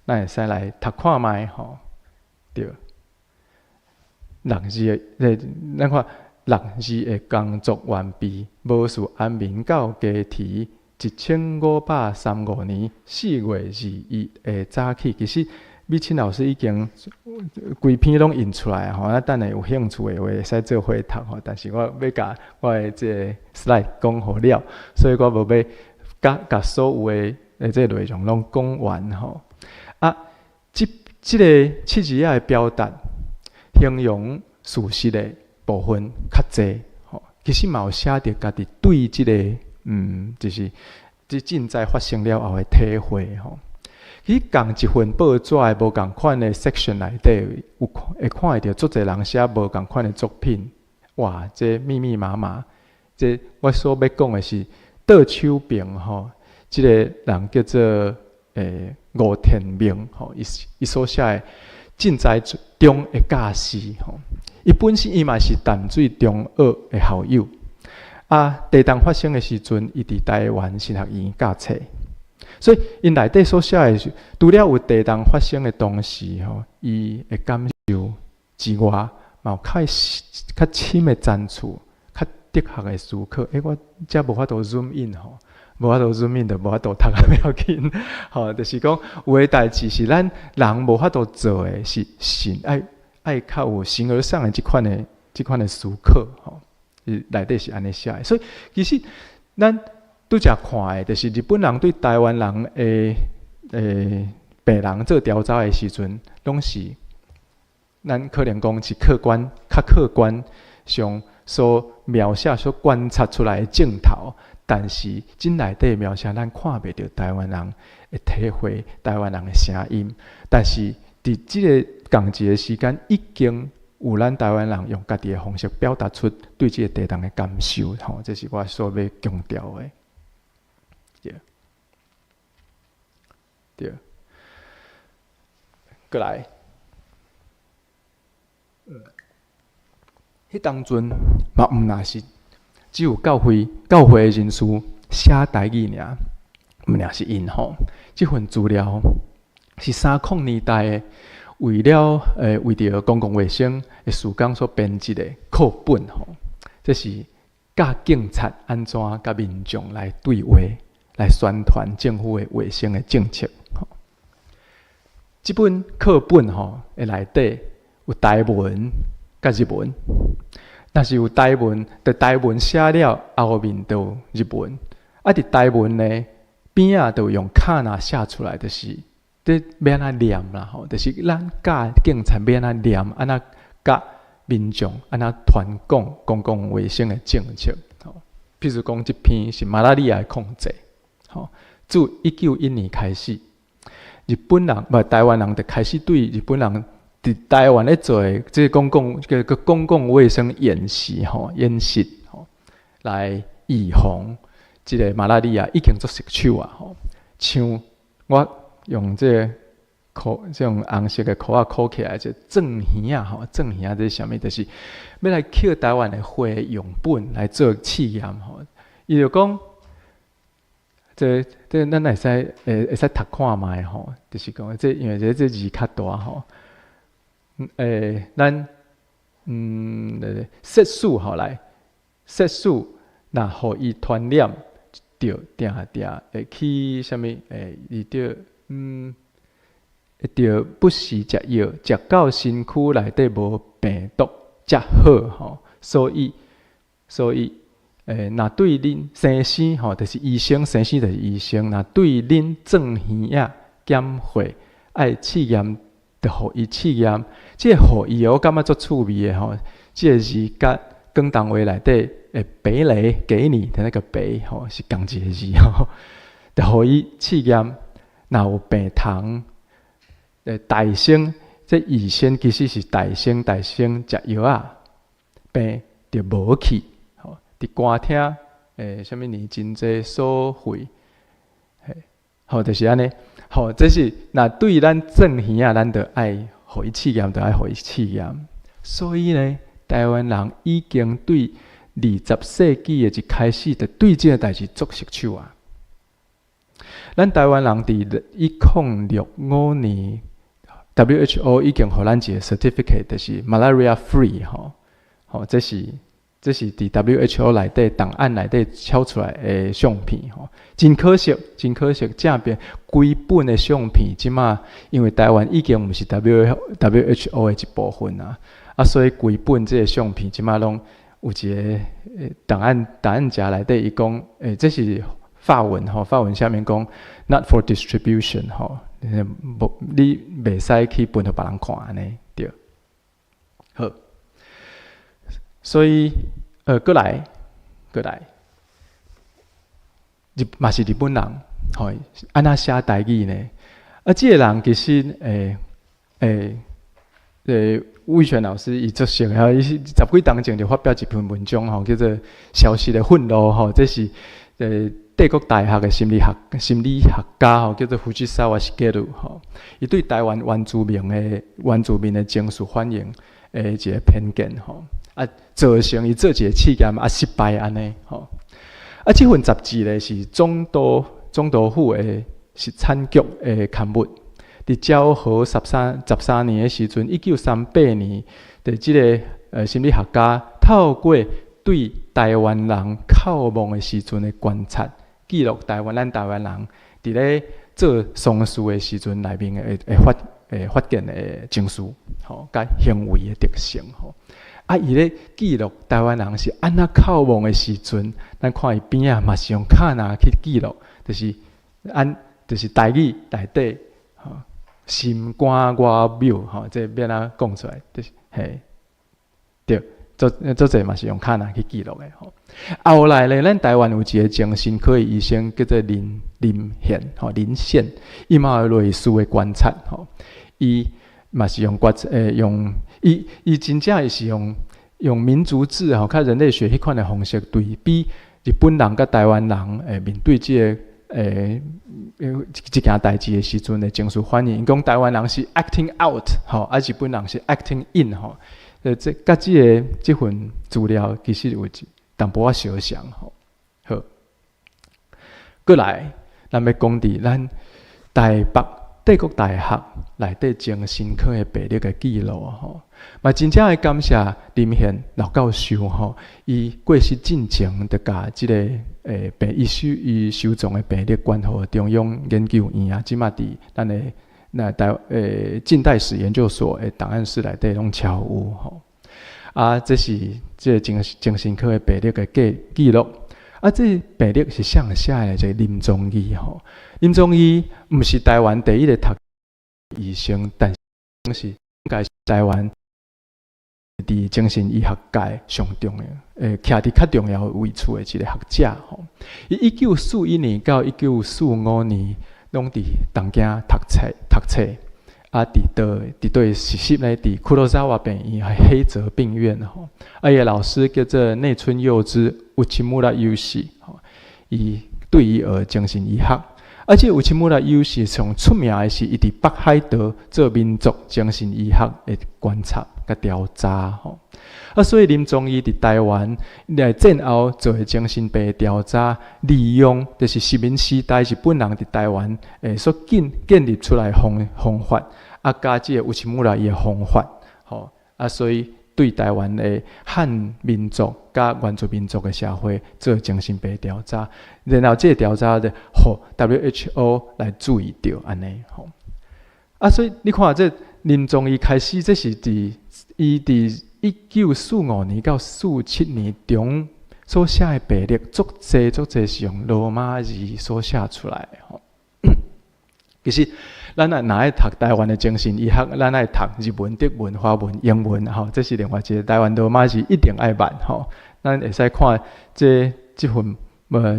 咱會使來讀看覓吼，對。六日的，咱看六日的工作完畢，無事安眠到雞啼。1535年4月21的早起，其實美清老師已經規篇攏印出來吼，啊，等下有興趣的話會使做伙讀吼。但是我欲共我的這個 slide 講予了，所以我無欲共所有的這個內容攏講完吼。啊，這個七字仔的表達，形容事實的部分較濟吼，其實嘛有寫著家己對這個就是這震災發生了後的體會吼。其實仝一份報紙的無仝款的 section 內底，有會看會著足濟人寫無仝款的作品。哇，這密密麻麻。這我所欲講的是倒手邊吼，這個人叫做吳天明吼，伊所寫的震災中的教師吼。伊本身伊嘛是淡水中學的校友。啊，地動發生的時陣，伊佇台灣神學院教冊，所以𪜶內底所寫的是，除了有地動發生的當時吼，伊的感受之外，嘛有較深的層次、較哲學的思考。欸，我遮無法度 zoom in 吼，無法度 zoom in 就無法度讀較欲緊。吼，就是講有的代誌是咱人無法度做的，是神愛愛較有形而上的這款的思考吼。伊內底是按呢寫的，所以其實咱拄才看的，就是日本人對台灣人的病人做調查的時陣，攏是咱可能講是客觀，較客觀上所描寫、所觀察出來的鏡頭，但是這內底描寫，咱看袂著台灣人的體會，台灣人的聲音。但是佇這个仝一个時間，已經有咱台灣人用家己的方式表達出對這個地動的感受，吼，這是我所欲強調的。對，對，閣來。彼當陣嘛毋若是只有教會的人士寫台語爾，毋爾是𪜶吼。這份資料是30年代的，為了為著公共衛生的事工所編輯的課本吼。這是教警察按怎佮民眾來對話，來宣傳政府的衛生的政策。吼，這本課本吼的內底有台文佮日文，若是有台文，佇台文寫了，後面就有日文。啊，佇台文呢邊仔就用卡納寫出來，就是佇欲按怎念啦吼，就是咱教警察欲按怎念，按怎佮民眾按怎傳講公共衛生的政策。吼，譬如講，這篇是馬拉利亞的控制。吼，自191年開始，日本人無台灣人就開始對日本人佇台灣咧做的這個公共衛生演習吼，演習吼，來預防這个馬拉利亞已經足熟手啊吼。像我用這个箍，這種紅色的箍仔箍起來，這鑽耳仔吼，鑽耳仔這是啥物？就是欲來抾台灣的血樣本來做試驗吼。伊就講，這咱會使讀看覓吼，就是講這因為這字較大吼。咱攝取吼來，攝取若予伊傳染著，定定會去啥物？會伊著會著不時食藥，食到身軀內底無病毒才好吼。所以，若對恁先生吼，就是醫生，先生就是醫生。若對恁鑽耳仔檢血愛試驗，就予伊試驗。這个予伊我感覺足趣味的吼。這个字佮廣東話內底的俾你給你的那個俾吼，是仝一个字吼。就予伊試驗，若有病蟲，大聲，這醫生其實是大聲大聲食藥仔，病就無去。吼，佇歌廳，啥物年真濟所費，嘿，好，就是按呢。好，這是若對咱鑽耳仔，咱就愛予伊試驗，就愛予伊試驗。所以呢，台灣人已經對20世紀的一開始，就對這個代誌足熟手啊。咱台灣人佇1065年，WHO 已經予咱一個 certificate，就是 malaria free 吼，吼，這是佇 WHO 內底檔案內底抄出來的相片吼，真可惜，真可惜，正片規本的相片，這馬因為台灣已經毋是 WHO 的一部分啊，啊，所以規本這个相片這馬攏有一个檔案夾內底，伊講，這是法文吼，法文下面講 not for distribution 吼，無你袂使去分予別人看按呢，對，好。所以，閣來，閣來，嘛是日本人，吼，按怎寫台語呢？啊，這个人其實，魏權老師伊足熟的，伊是十幾冬前就發表一篇文章吼，叫做《消失的憤怒》吼，這是帝國大學的心理學家吼，叫做藤澤茂吼，伊對台灣原住民的情緒反應的一个偏見吼。啊，造成伊做一個試驗啊失敗按呢吼。啊，這份雜誌咧是總督府的食產局的刊物。佇昭和十三年的時陣，1938年，佇這个心理學家透過對台台灣人哭墓的時陣的觀察，記錄台灣咱台灣人佇咧做喪事的時陣內面會發現的情緒，吼，佮行為的特性，吼。啊，伊咧記錄台灣人是按怎哭墓的時陣，咱看伊邊仔嘛是用卡納去記錄，就是按就是台語內底，吼，心肝外母，吼，這欲按怎講出來？就是嘿，對，做做濟嘛是用卡納去記錄的吼。後來咧，咱台灣有一個精神科的醫生叫做林林憲，吼，林憲，伊嘛有類似的觀察，吼，伊嘛是用觀用伊伊真正是用民族誌吼，較人類學彼款的方式對比日本人佮台灣人面對這個這件代誌的時陣的情緒反應。伊講台灣人是 acting out 吼，啊日本人是 acting in 吼。這佮這个這份資料其實有一淡薄仔相像吼。好，過來，咱欲講佇咱台北帝國大學內底精神科的病歷的記錄吼，嘛真正愛感謝林憲老教授吼，伊過身進前就共這个病伊收伊收藏的病歷捐予中央研究院啊，這馬佇咱的那台近代史研究所的檔案室內底攏超有吼。啊，這是這个精神科的病歷的記錄。啊，這病歷是啥人寫的？這個林宗義吼，林宗義毋是台灣第一个讀醫生，但是應該是台灣佇精神醫學界上重要、徛佇較重要位處的一个學者吼。伊1941年到1945年，攏佇東京讀冊，啊，佇佗實習呢？佇黒澤病院、黑澤病院吼。啊，伊的老師叫做內村祐之 Uchimura 祐吼，伊對伊學精神醫學。而且 Uchimura 祐上出名的是，伊佇北海道做民族精神醫學的觀察佮調查吼。啊，所以林宗義佇台灣來戰後做的精神病調查，利用就是殖民時代日本人佇台灣所建立出來方法，啊，佮這个 Uchimura 伊的方法，吼，啊，所以對台灣的漢民族佮原住民族的社會做精神病調查，然後這个調查就予 WHO 來注意著按呢吼。啊，所以你看這林宗義開始，這是佇伊佇1945年到47年中所寫的病歷，足濟足濟是用羅馬字所寫出來的吼。其實，咱若愛讀台灣的精神醫學，咱愛讀日文、德文、華文、英文吼，這是另外一个台灣羅馬字一定愛捌吼。咱會使看這份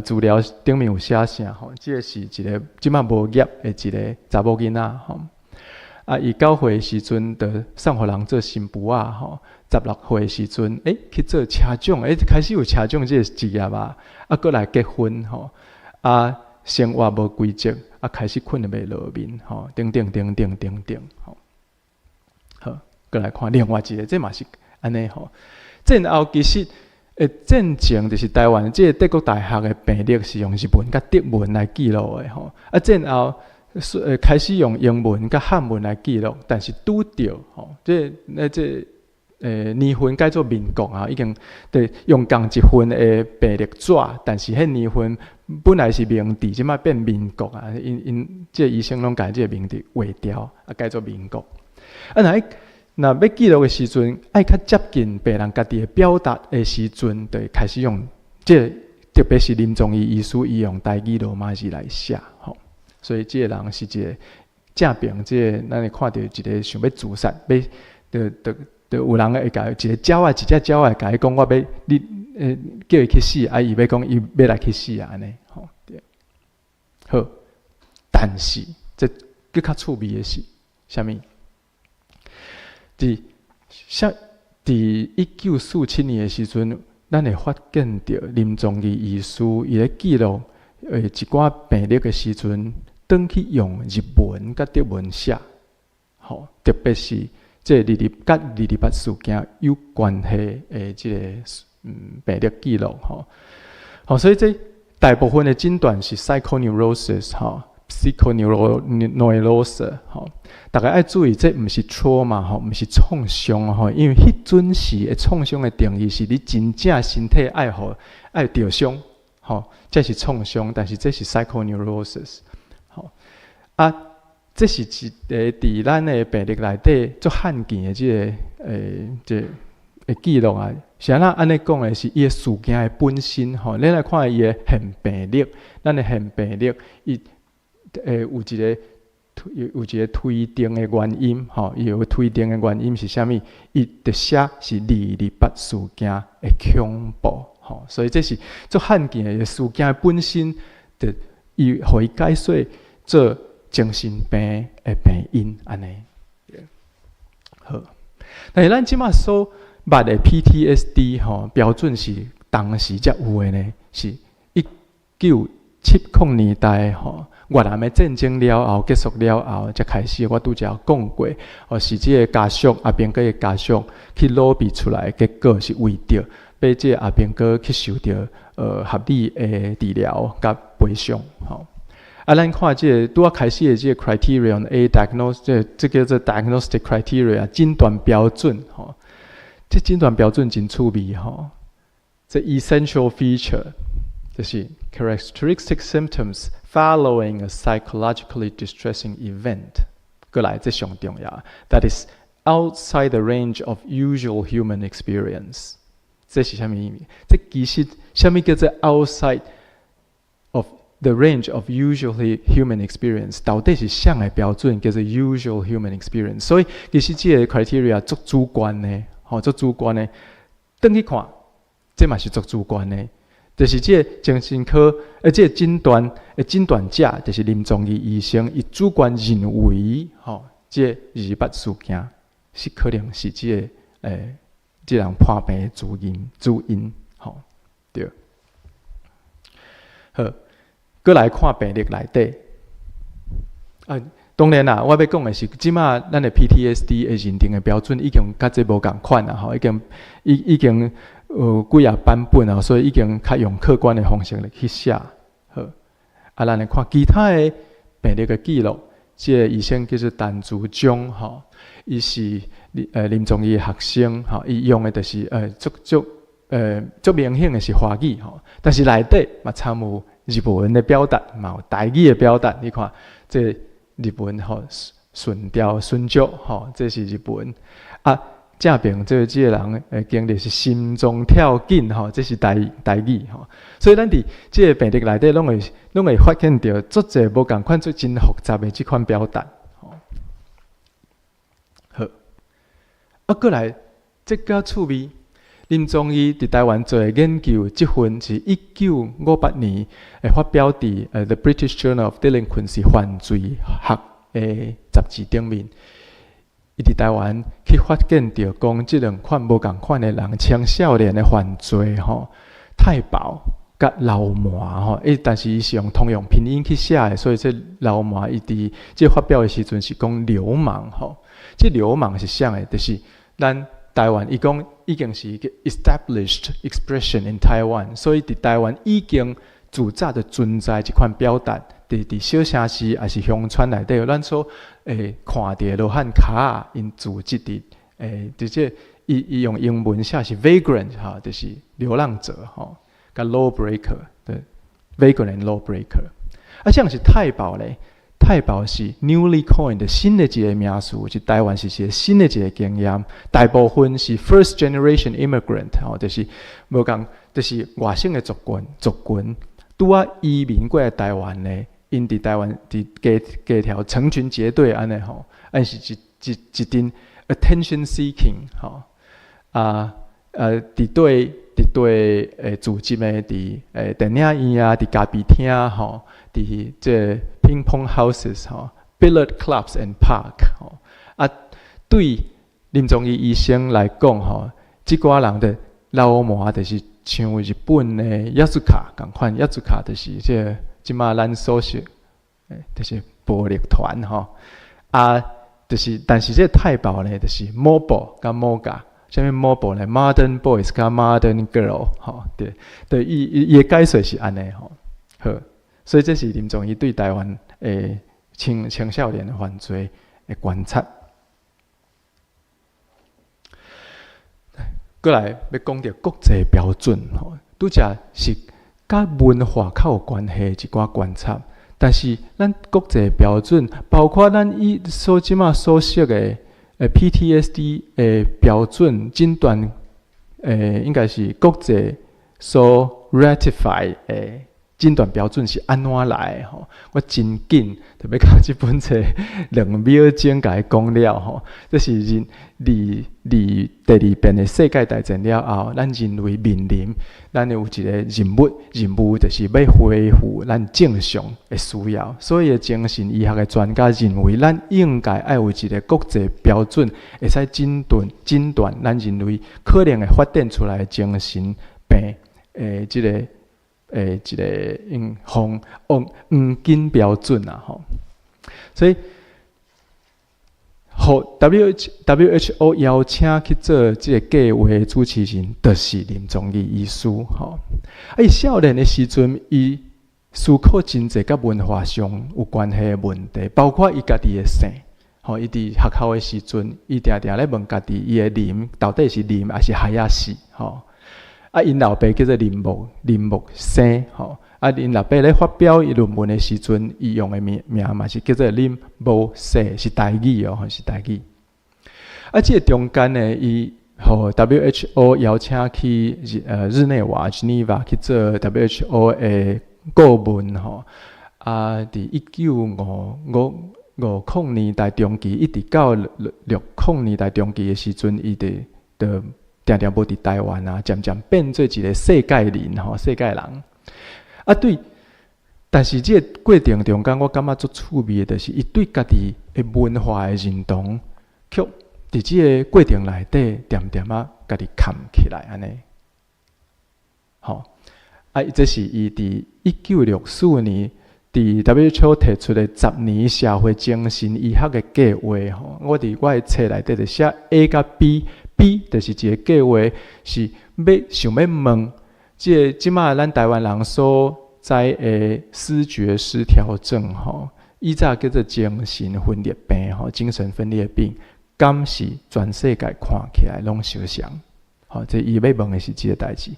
資料頂面有寫啥吼？這个是一个這馬無業的一个查某囡仔吼。啊，伊9歲的時陣，就送予人做新婦仔吼。16歲的時陣，去做車長，開始有車長這个職業啊。啊，閣來結婚吼。啊，生活無規則，啊，開始睏袂落眠吼，等等等等等等吼。好，閣來看另外一个，這嘛是按呢吼。戰後其實，戰前就是台灣這个帝國大學的病歷是用日文佮德文來記錄的吼。啊，戰後是開始用英文佮漢文來記錄，但是拄著吼，這那這年份改做民國啊，已經對用仝一份的病歷紙，但是彼年份本來是明治，這馬變民國啊，𪜶𪜶這个醫生攏共這个明治劃掉，啊改做民國。啊，若欲記錄的時陣，愛較接近病人家己的表達的時陣，就會開始用這个，特別是林宗義醫師，伊用台語羅馬字來寫吼。所以這个人是一个正爿，這个咱會看著一个想欲自殺，欲就就就有人會共一个鳥仔，一隻鳥仔共伊講，我欲你叫伊去死，啊伊欲講伊欲來去死啊，按呢吼對。好，但是這閣較趣味的是啥物？佇1947年的時陣，咱會發現著林宗義醫師伊咧記錄一寡病歷的時陣，轉去用日文佮德文寫，吼，特別是這個二二佮228事件有關係的這個病歷記錄吼，好，所以這大部分的診斷是 psychoneurosis 吼， psychoneurosis 吼，逐家愛注意，這毋是 trauma 吼，毋是創傷吼，因為彼陣時的創傷的定義是你真正身體愛予愛著傷，吼，這是創傷，但是這是 psychoneurosis，吼，啊，這是一个佇咱的病歷內底足罕見的這个這个記錄啊。是按怎按呢講的是伊的事件的本身吼，咱來看伊的現病歷，咱的現病歷，伊有一个推定的原因吼，伊有個推定的原因是啥物？伊佇寫是228事件的恐怖吼，所以這是足罕見的事件本身，就伊予伊解說做精神病的病因按呢。好，但是咱這馬所捌的 PTSD 吼標準是當時才有的呢，是1970年代吼越南的戰爭了後結束了後，才開始。我拄才講過，哦，是這个家屬阿兵哥的家屬去努力出來，結果是為著欲這个阿兵哥去受著合理的治療佮賠償吼。啊，咱看這个拄仔開始的這个 criterion A diagnose，這叫做 diagnostic criteria 診斷標準吼。這診斷標準真趣味吼。這 essential feature 就是 characteristic symptoms following a psychologically distressing event。過來，這上重要。That is outside the range of usual human experience。這是啥物意味？這其實啥物叫做 outside of the range of usually human experience？到底是啥个標準叫做 usual human experience？所以其實這个 criteria 足主觀的，吼，足主觀的。轉去看，這嘛是足主觀的。就是這个精神科，這个診斷的診斷者，就是臨床醫醫生，伊主觀認為，吼，這個228事件是可能是這個這人破病的主因，吼，對。好，閣來看病歷內底。啊，當然啦，我欲講的是，這馬咱的 PTSD 的認定的標準已經佮這無仝款啦，吼，已經有幾仔版本啊，所以已經較用客觀的方式來去寫。好，啊，咱來看其他的病歷的記錄，這个醫生叫做陳竹章，吼，伊是臨床醫的學生，吼，伊用的就是足明顯的是華語，吼，但是內底嘛摻有日文的表達，嘛有台語的表達。你看這日文吼，順調順足吼，這是日文。啊，正邊這个人的經歷是心臟跳緊吼，這是台語吼。所以咱佇這个病歷內底，攏會發現著足濟無仝款、足真複雜的這款表達。吼，好，啊，閣來這較趣味。林宗義佇台灣做的研究，這份是1958年會發表佇《The British Journal of Delinquency》犯罪學的雜誌頂面。伊佇台灣去發現著講，這兩款無仝款的人，青少年的犯罪吼，太保佮流氓吼，伊但是伊是用通用拼音去寫的，所以這流氓伊佇這發表的時陣是講流氓吼。這流氓是啥个？就是咱台灣，伊講已經是一個 established expression in Taiwan，所以佇台灣已經自早就存在這款表達，佇小城市抑是鄉村內底，咱所會看著羅漢跤，𪜶組織佇直接伊用英文寫是 vagrant 吼，就是流浪者吼，佮 lawbreaker 對，vagrant and lawbreaker。啊，像是太保咧？太保是 newly coined 新的一个名詞，是台灣是一个新的一个經驗。大部分是 first generation immigrant 吼，就是無仝，就是外省的族群，拄仔移民過來台灣的，𪜶佇台灣佇街街頭成群結隊按呢吼，按是一陣 attention seeking 吼，啊佇對組織的佇電影院啊，佇咖啡廳吼，佇這 ping pong houses 吼，billiard clubs and park 吼，啊，對臨床醫醫生來講吼，這寡人的流氓就是像日本的ヤクザ仝款，ヤクザ就是這個這馬咱所說，就是暴力團吼，啊，就是，但是這個太保呢，就是モブ佮モガ，啥物モブ呢？Modern boys 佮 modern girl 吼，對，對，伊的解說是按呢吼，好，所以這是林宗義對台灣的青少年的犯罪的觀察。閣來欲講著國際標準吼，拄才是佮文化較有關係的一寡觀察，但是咱國際標準，包括咱以所這馬所識的PTSD 的標準診斷，應該是國際所 ratify 的診斷標準是按怎來的吼？我真緊特別共這本冊2秒鐘共伊講了吼。這是人二二第二遍的世界大戰了後，咱人類面臨咱有一個任務，就是欲恢復咱正常的需要。所以，精神醫學的專家認為，咱應該愛有一個國際標準，會使診斷咱人類可能會發展出來的精神病的這個。一個用黃黃金標準啊吼，所以，予 WHO 邀請去做這個計劃的主持人，就是林宗義醫師吼。啊，伊少年的時陣，伊思考真濟佮文化上有關係的問題，包括伊家己的姓。吼，伊佇學校的時陣，伊定定咧問家己，伊的林到底是林抑是海仔是吼？啊，𪜶老爸叫做林木生吼。啊，𪜶老爸咧發表伊論文的時陣，伊用的名嘛是叫做林無生，是台語哦，是台語。啊，這個中間呢，伊予 WHO 邀請去日內瓦 Geneva 去做 WHO 的顧問吼。啊，佇1950年代中期，一直到60年代中期的時陣，伊就定定無佇台灣啊，漸漸變做一個世界人吼，世界人。啊對，但是這個過程中間，我感覺足趣味的，就是伊對家己的文化的認同，卻佇這個過程內底，恬恬仔家己崁起來按呢。吼，啊，這是伊佇1964年佇 WHO 提出的10年社會精神醫學的計劃吼。我佇我的冊內底就寫 A 佮 B。B 就是一個計劃，是欲想欲問，這個這馬咱台灣人所知的思覺失調症吼，以早叫做精神分裂病吼，精神分裂病，敢是全世界看起來攏相像？吼，這伊欲問的是這個代誌。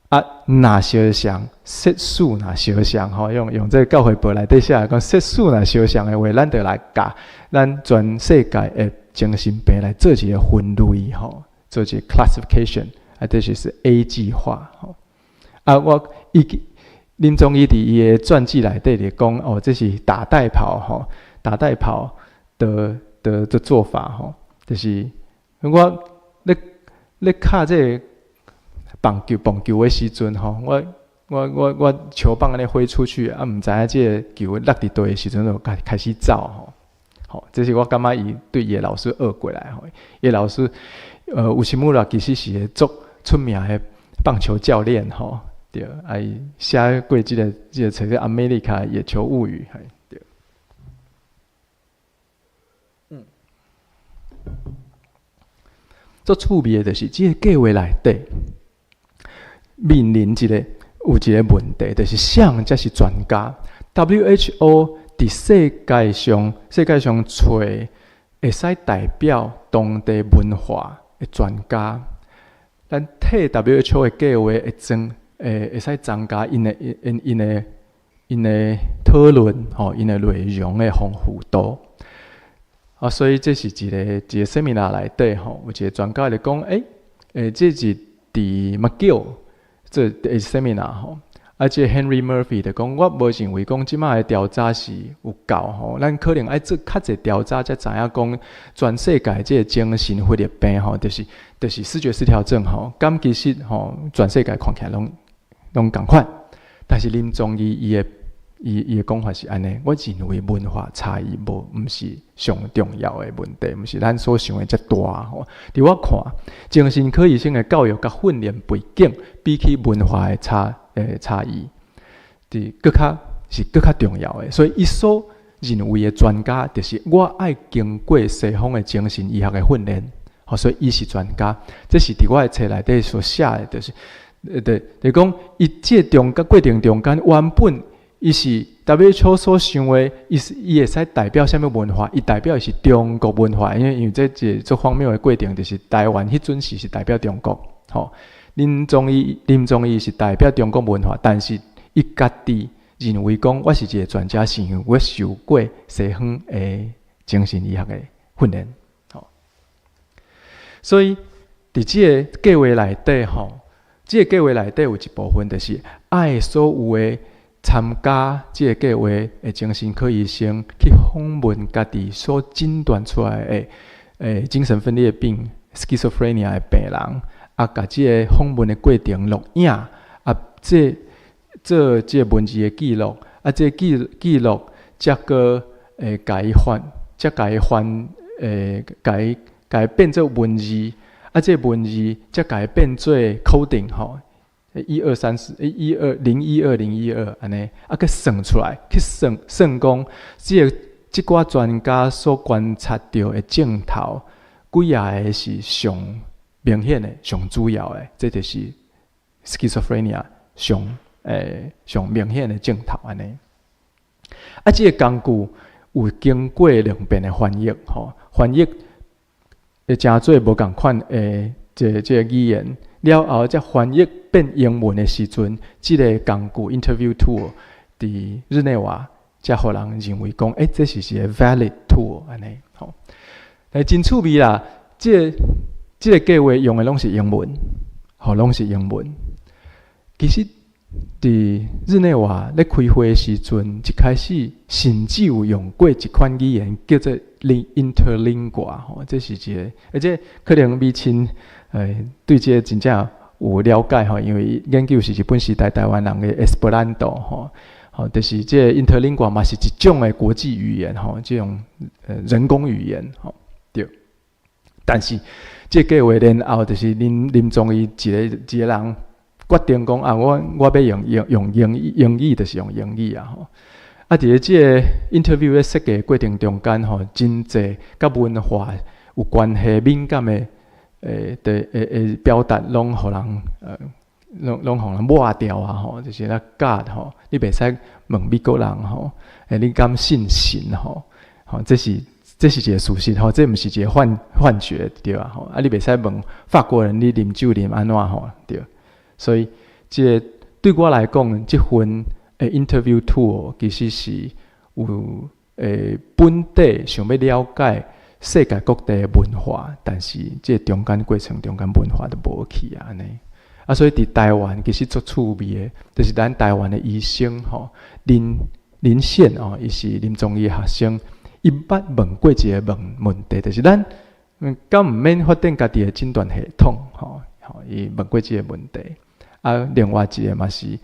啊，若相像，設使若相像吼，用這個教會報內底寫講，設使若相像的話，咱就來共咱全世界的精神病來做一個分類吼，做一個 classification，啊，這就是 A 計劃吼。啊，我伊林宗義佇伊的傳記內底就講，哦，這是打帶跑吼，打帶跑的做法吼，就是我咧敲這個棒球的時陣吼，我球棒按呢揮出去，啊，毋知影這個球落佇佗的時陣就開始走吼。吼，這是我感覺伊對伊的老師學過來吼。伊的老師，有時姆拉其實是個足出名的棒球教練吼，對，啊伊寫過這個冊叫《阿美利卡野球物語》，嘿，對。足趣味的就是這個計劃內底面臨有一個問題，就是啥才是專家？WHO 佇世界上揣會使代表當地文化的專家，咱替 WHO 的計劃會使增加𪜶的討論吼，𪜶的內容的豐富度。啊，所以這是一個 seminar 內底吼，有一個專家就講，這是佇麥吉爾做 seminar 吼。啊，這個 Henry Murphy 就講，我無認為講這馬的調查是有夠吼，咱可能愛做較濟調查，才知影講全世界這個精神分裂病吼，就是思覺失調症吼，敢其實吼，全世界看起來攏仝款。但是林宗義伊的講法是按呢，我認為文化差異毋是上重要的問題，毋是咱所想的遮大吼。佇我看，精神科醫生的教育佮訓練背景，比起文化的差異，佇閣較重要的。所以，伊所認為的專家，就是我愛經過西方的精神醫學的訓練，吼，所以伊是專家。這是佇我的冊內底所寫的，就是，對，就講伊這中間過程中間，原本伊是 WHO 所想的，伊是伊會使代表啥物文化？伊代表的是中國文化，因為這一個足荒謬的過程，就是台灣彼陣時是代表中國，吼。林宗義是代表中國文化，但是伊家己認為講我是一個專家，是因為我受過西方的精神醫學的訓練，吼。所以佇這个計劃內底，吼，這个計劃內底有一部分就是愛所有的參加這个計劃的精神科醫生去訪問家己所診斷出來的精神分裂病（schizophrenia）的病人，啊，共這个訪問的過程錄影，啊，這做這个文字的記錄，啊，這記錄才閣會共伊翻，才共伊翻，共伊變做文字，啊，這個文字才共伊變做 coding 吼，一二三四，一二零一二零一二按呢，啊，閣算出來，去算算講，這个這寡專家所觀察著的症頭，幾仔個是上明顯的、上主要的，這就是 schizophrenia 上明顯的症頭按呢。啊，這个工具有經過兩遍的翻譯，吼，翻譯會成做無仝款的這個語言，了後才翻譯變英文的時陣，這个工具 interview tool 佇日內瓦才予人認為講，欸，這是一個 valid tool 按呢，吼。但真趣味啦，這個計劃用的攏是英文，吼，攏是英文。其實佇日內瓦咧開會的時陣，一開始甚至有用過一款語言叫做 Interlingua，吼，這是一個，而且可能美親對這個真正有了解吼，因為研究是日本時代台灣人的 Esperanto 吼，吼，就是這個 Interlingua 嘛是一種的國際語言吼，這種人工語言吼，對。但是這個計劃然後就是林宗義一个一个人決定講啊，我欲用英語，就是用英語啊吼。啊，佇咧這个 interview 咧設計過程中間吼，真濟佮文化有關係敏感的表達，攏予人抹掉啊吼，就是咧 God 吼，你袂使問美國人吼，你敢信神吼？吼，這是一個事實吼，這毋是一個幻覺對啊吼。啊，你袂使問法國人你啉酒啉按怎吼對。所以，這个對我來講，這份interview tool 其實是有本底想欲了解世界各地的文化，但是這个中間過程中間文化都無去啊按呢。啊，所以佇台灣其實足趣味的，就是咱台灣的醫生吼，林憲哦，伊是林宗義學生，伊捌問過一个問題，就是咱敢毋免發展家己的診斷系統吼，吼，伊問過這个問題。啊，另外一个嘛是，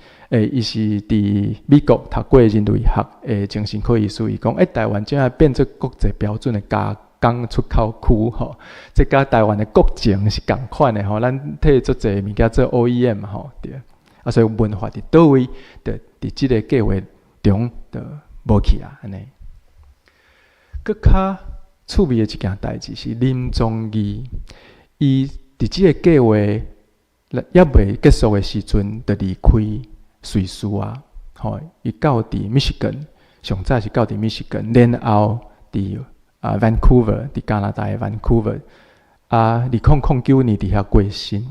伊是佇美國讀過人類學的精神科醫師，伊講，台灣正在變做國際標準的加工出口區吼，這佮台灣的國情是仝款的吼，咱替足濟物件做 OEM 吼，對。啊，所以文化佇佗位，就佇這个計劃中就無去啊，按呢。閣較趣味的一件代誌是林宗義，伊佇這个計劃猶未結束的時陣，就離開瑞士啊，吼，伊到佇密西根，上早是到佇密西根，然後佇Vancouver，佇加拿大的 Vancouver，啊，2009年佇遐過身。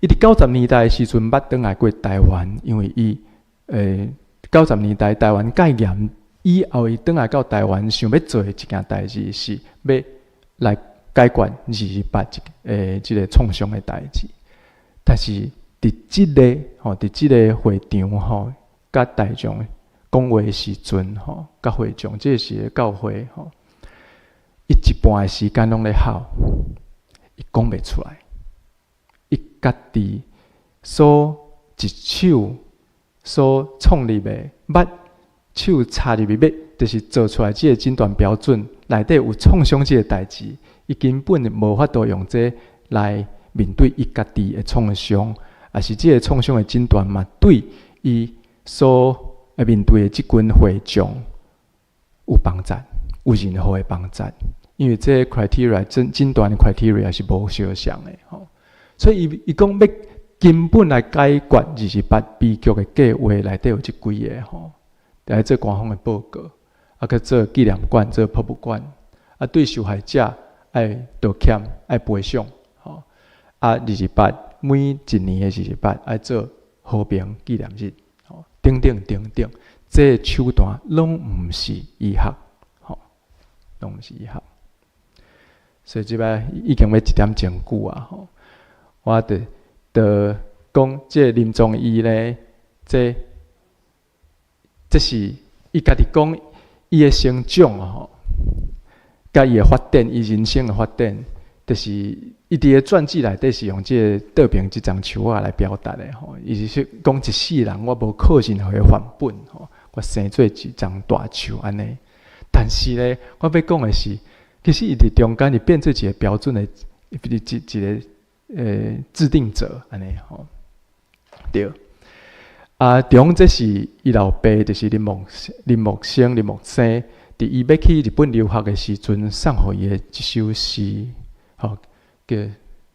伊佇90年代的時陣，捌轉來過台灣，因為伊九十年代台灣戒嚴以後，伊轉來到台灣，想欲做的一件代誌是欲來解決228這个創傷的代誌。但是佇這个吼，佇這个會場吼，佮大眾講話的時陣吼，佮會眾，這是個教會吼，伊一半的時間攏咧哭，伊講袂出來，伊家己所一手所創立的，捌手插入去欲，就是做出來這个診斷標準內底有創傷這个代誌，伊根本無法度用這來面對伊家己的創傷，抑是這个創傷的診斷嘛，對伊所面對的這群會眾有幫助，有任何的幫助？因為這个 criteria 診斷的 criteria 是無相像的吼，所以伊講欲根本來解決二二八悲劇的計劃內底有這幾个吼，愛做官方的報告，啊，閣做紀念館、做博物館，啊，對受害者愛道歉、愛賠償，吼，啊，二二八每一年的二二八愛做和平紀念日，吼，等等等等，這個手段攏毋是醫學，吼，攏毋是醫學。所以這擺已經欲一點鐘久啊，吼，我著著講這個林宗義咧，這是伊家己講伊的成長吼，佮伊的發展，伊人生的發展，就是伊佇個傳記內底是用這個桌邊這叢樹仔來表達的吼。伊是講一世人我無靠任何的範本吼，我生做一叢大樹按呢。但是咧，我欲講的是，其實伊佇中間伊變做一個標準的一個制定者按呢吼。對。啊，中這是伊老爸，就是林木生，佇伊欲去日本留學的時陣，送予伊的一首詩，吼，叫欲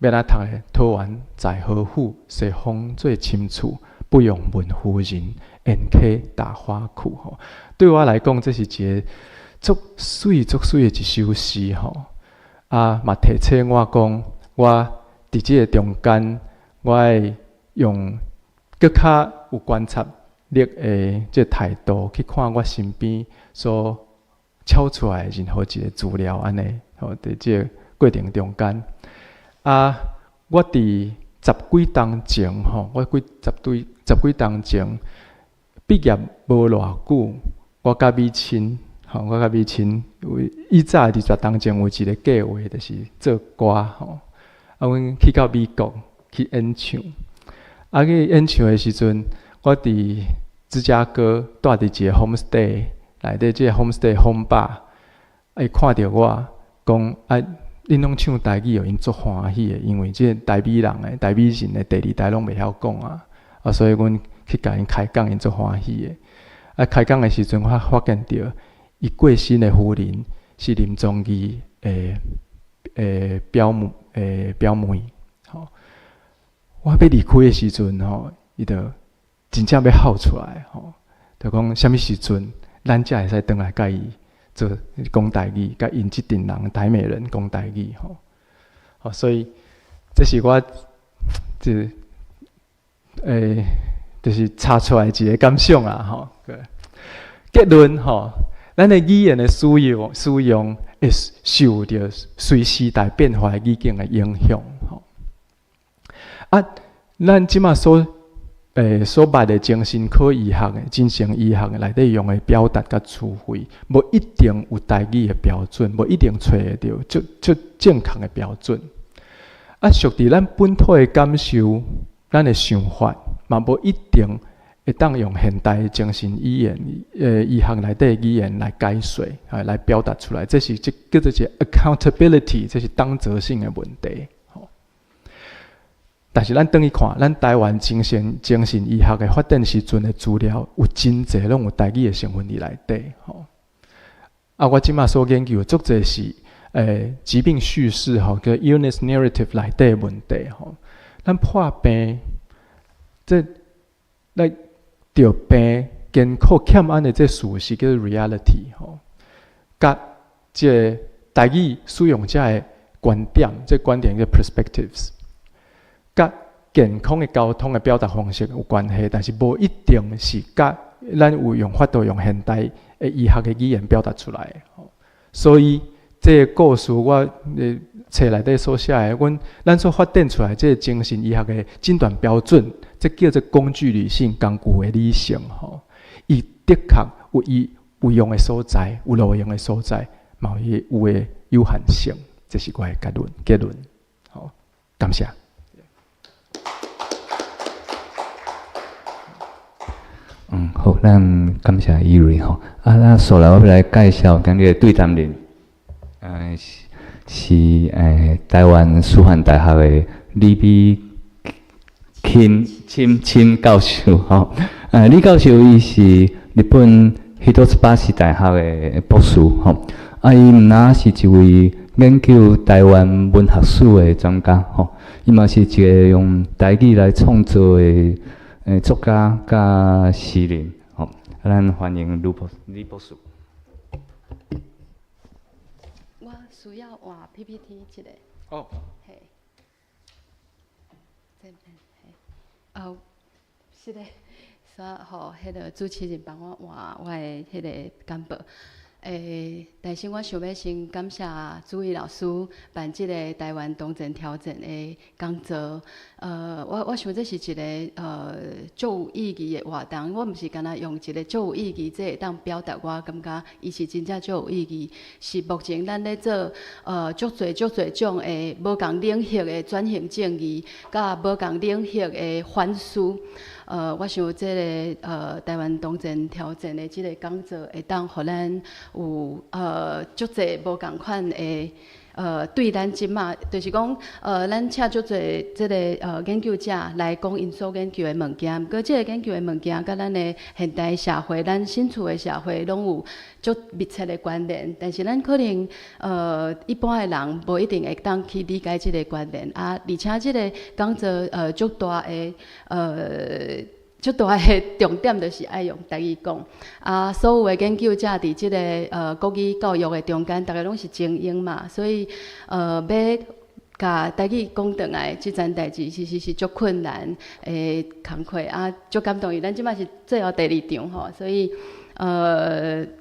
按怎讀咧？桃園在何府？西風最深處，不用問夫人，緣客大花庫。吼，對我來講，這是一個足媠足媠的一首詩，吼。啊，嘛提醒我講，我佇這个中間，我愛用閣較有觀察力的這個態度去看我身邊所抄出來的任何一個資料，按呢，吼，佇這個過程中間，啊，我佇十幾冬前，吼，我幾十對十幾冬前畢業無偌久，我佮美親，吼，我佮美親有以早20冬前有一個計劃，就是做歌，吼，啊，阮去到美國去演唱。啊，去演唱的時陣，我佇芝加哥蹛佇一個 homestay 內底，這個 homestay 風爸，伊看著我，講啊，恁攏唱台語哦，𪜶足歡喜的，因為這個台美人的台美人的第二代攏袂曉講啊，啊，所以阮去共𪜶開講，𪜶足歡喜的。啊，開講的時陣，我發現著伊過身的夫人是林宗義的表妹，吼。我欲離開的時陣吼，伊就真正欲哭出來吼，就講啥物時陣，咱才會使轉來佮伊做講台語，佮𪜶這陣人台美人講台語吼。吼，所以這是我這就是查出來一個感想啊吼。結論吼，咱的語言的使用會受著隨時代變化的語境的影響吼。啊，咱這馬所捌的精神科醫學的精神醫學內底用的表達佮詞彙，無一定有台語的標準，無一定揣會著足足正確的標準。啊，屬佇咱本土的感受，咱的想法，嘛無一定會當用現代精神語言醫學內底語言來解說，啊，來表達出來。這是這叫做一個 accountability，這是當責性的問題。但是咱轉去看，咱台灣精神醫學的發展時陣的資料，有真濟攏有台語的成分佇內底。吼，啊，我這馬所研究的足濟是疾病敘事吼，叫 illness narrative 內底的問題吼。咱破病，這來著病艱苦欠安的這事實叫做 reality 吼，佮這個台語使用者的觀點，這個觀點叫 perspectives。佮健康的溝通的表達方式有關係，但是無一定是佮咱有用法度用現代的醫學的語言表達出來。所以這個故事我冊內底所寫的，阮咱所發展出來這個精神醫學的診斷標準，這叫做工具理性、工具的理性。吼，伊的確有伊有用的所在，有路用的所在，嘛有伊有的有限性。這是我的結論。結論，好，感謝。嗯，好，咱感謝伊瑞吼。啊，咱紲來我欲來介紹今日的對談人，是台灣師範大學的李美琴琴琴教授吼。李教授伊是日本一橋大學的博士吼。啊，伊毋但是一位研究台灣文學史的專家吼，伊嘛是一個用台語來創作的作家佮詩人吼。咱歡迎呂博李博士。我需要換 PPT 一個。哦。嘿。這邊嘿。哦，是的，煞予彼個主持人幫我換我的彼個簡報。但是我想欲先感謝朱毅老師辦這個台灣當前挑戰的講座。我想這是一個足有意義的活動。我毋是干焦用一個足有意義，這會當表達我感覺伊是真正足有意義。是目前咱咧做足濟足濟種的無仝領域的轉型正義，佮無仝領域的反思。我想這个台灣當前挑戰的這個講座，會當予咱有足濟無仝款的對咱這馬，就是講咱請足濟這个研究者來講𪜶所研究的物件，毋過這個研究的物件，佮咱的現代社會，咱身處的社會攏有足密切的關聯，但是咱可能一般的人無一定會當去理解這個關聯啊，而且這个講座足大的重點就是愛用台語講，啊，所有的研究者佇這个國語教育的中間，逐个攏是精英嘛，所以欲共台語講轉來，這層代誌其實是足困難的工課啊，足感動，因為咱這擺是最後第二場吼，所以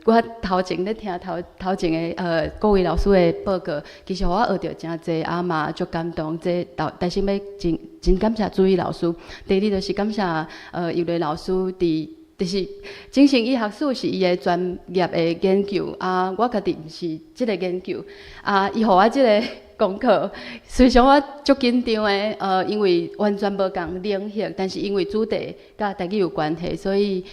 我頭前咧聽頭頭前的各位老師的報告，其實予我學著誠濟，啊嘛足感動。這頭但是欲真真感謝朱毅老師。第二就是感謝尤麗老師佇就是精神醫學史是伊的專業的研究，啊，我家己毋是這个研究，啊，伊予我這个功課，雖然我足緊張的，因為完全無仝領域，但是因為主題佮台語有關係，所以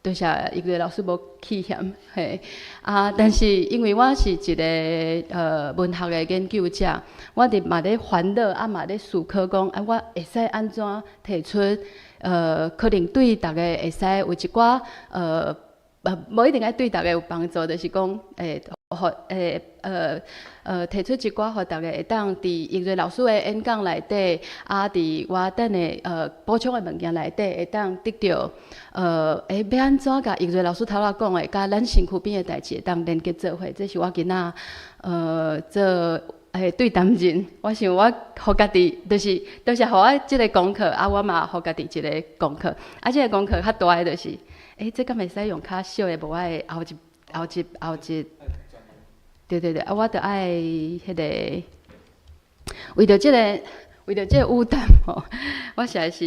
多謝一個老師無棄嫌，嘿，啊！但是因為我是一个文學的研究者，我佇嘛咧煩惱，啊嘛咧思考講，啊我會使按怎提出，可能對逐个會使有一寡無一定愛對逐个有幫助，就是講，予提出一寡，予逐个會當佇葉瑞老師的演講內底，啊，佇我等下補充的物件內底，會當得著，欲按怎共葉瑞老師頭仔講的，佮咱身軀邊的代誌會當連結做伙，這是我今仔做對擔任。我想我予家己，就是就是予我這个功課，啊，我嘛予家己一个功課，啊，這个功課較大的就是，這敢會使用較小的，無愛後一後一後一。對對對，啊，我著愛彼个，為著這个舞台吼，我實在是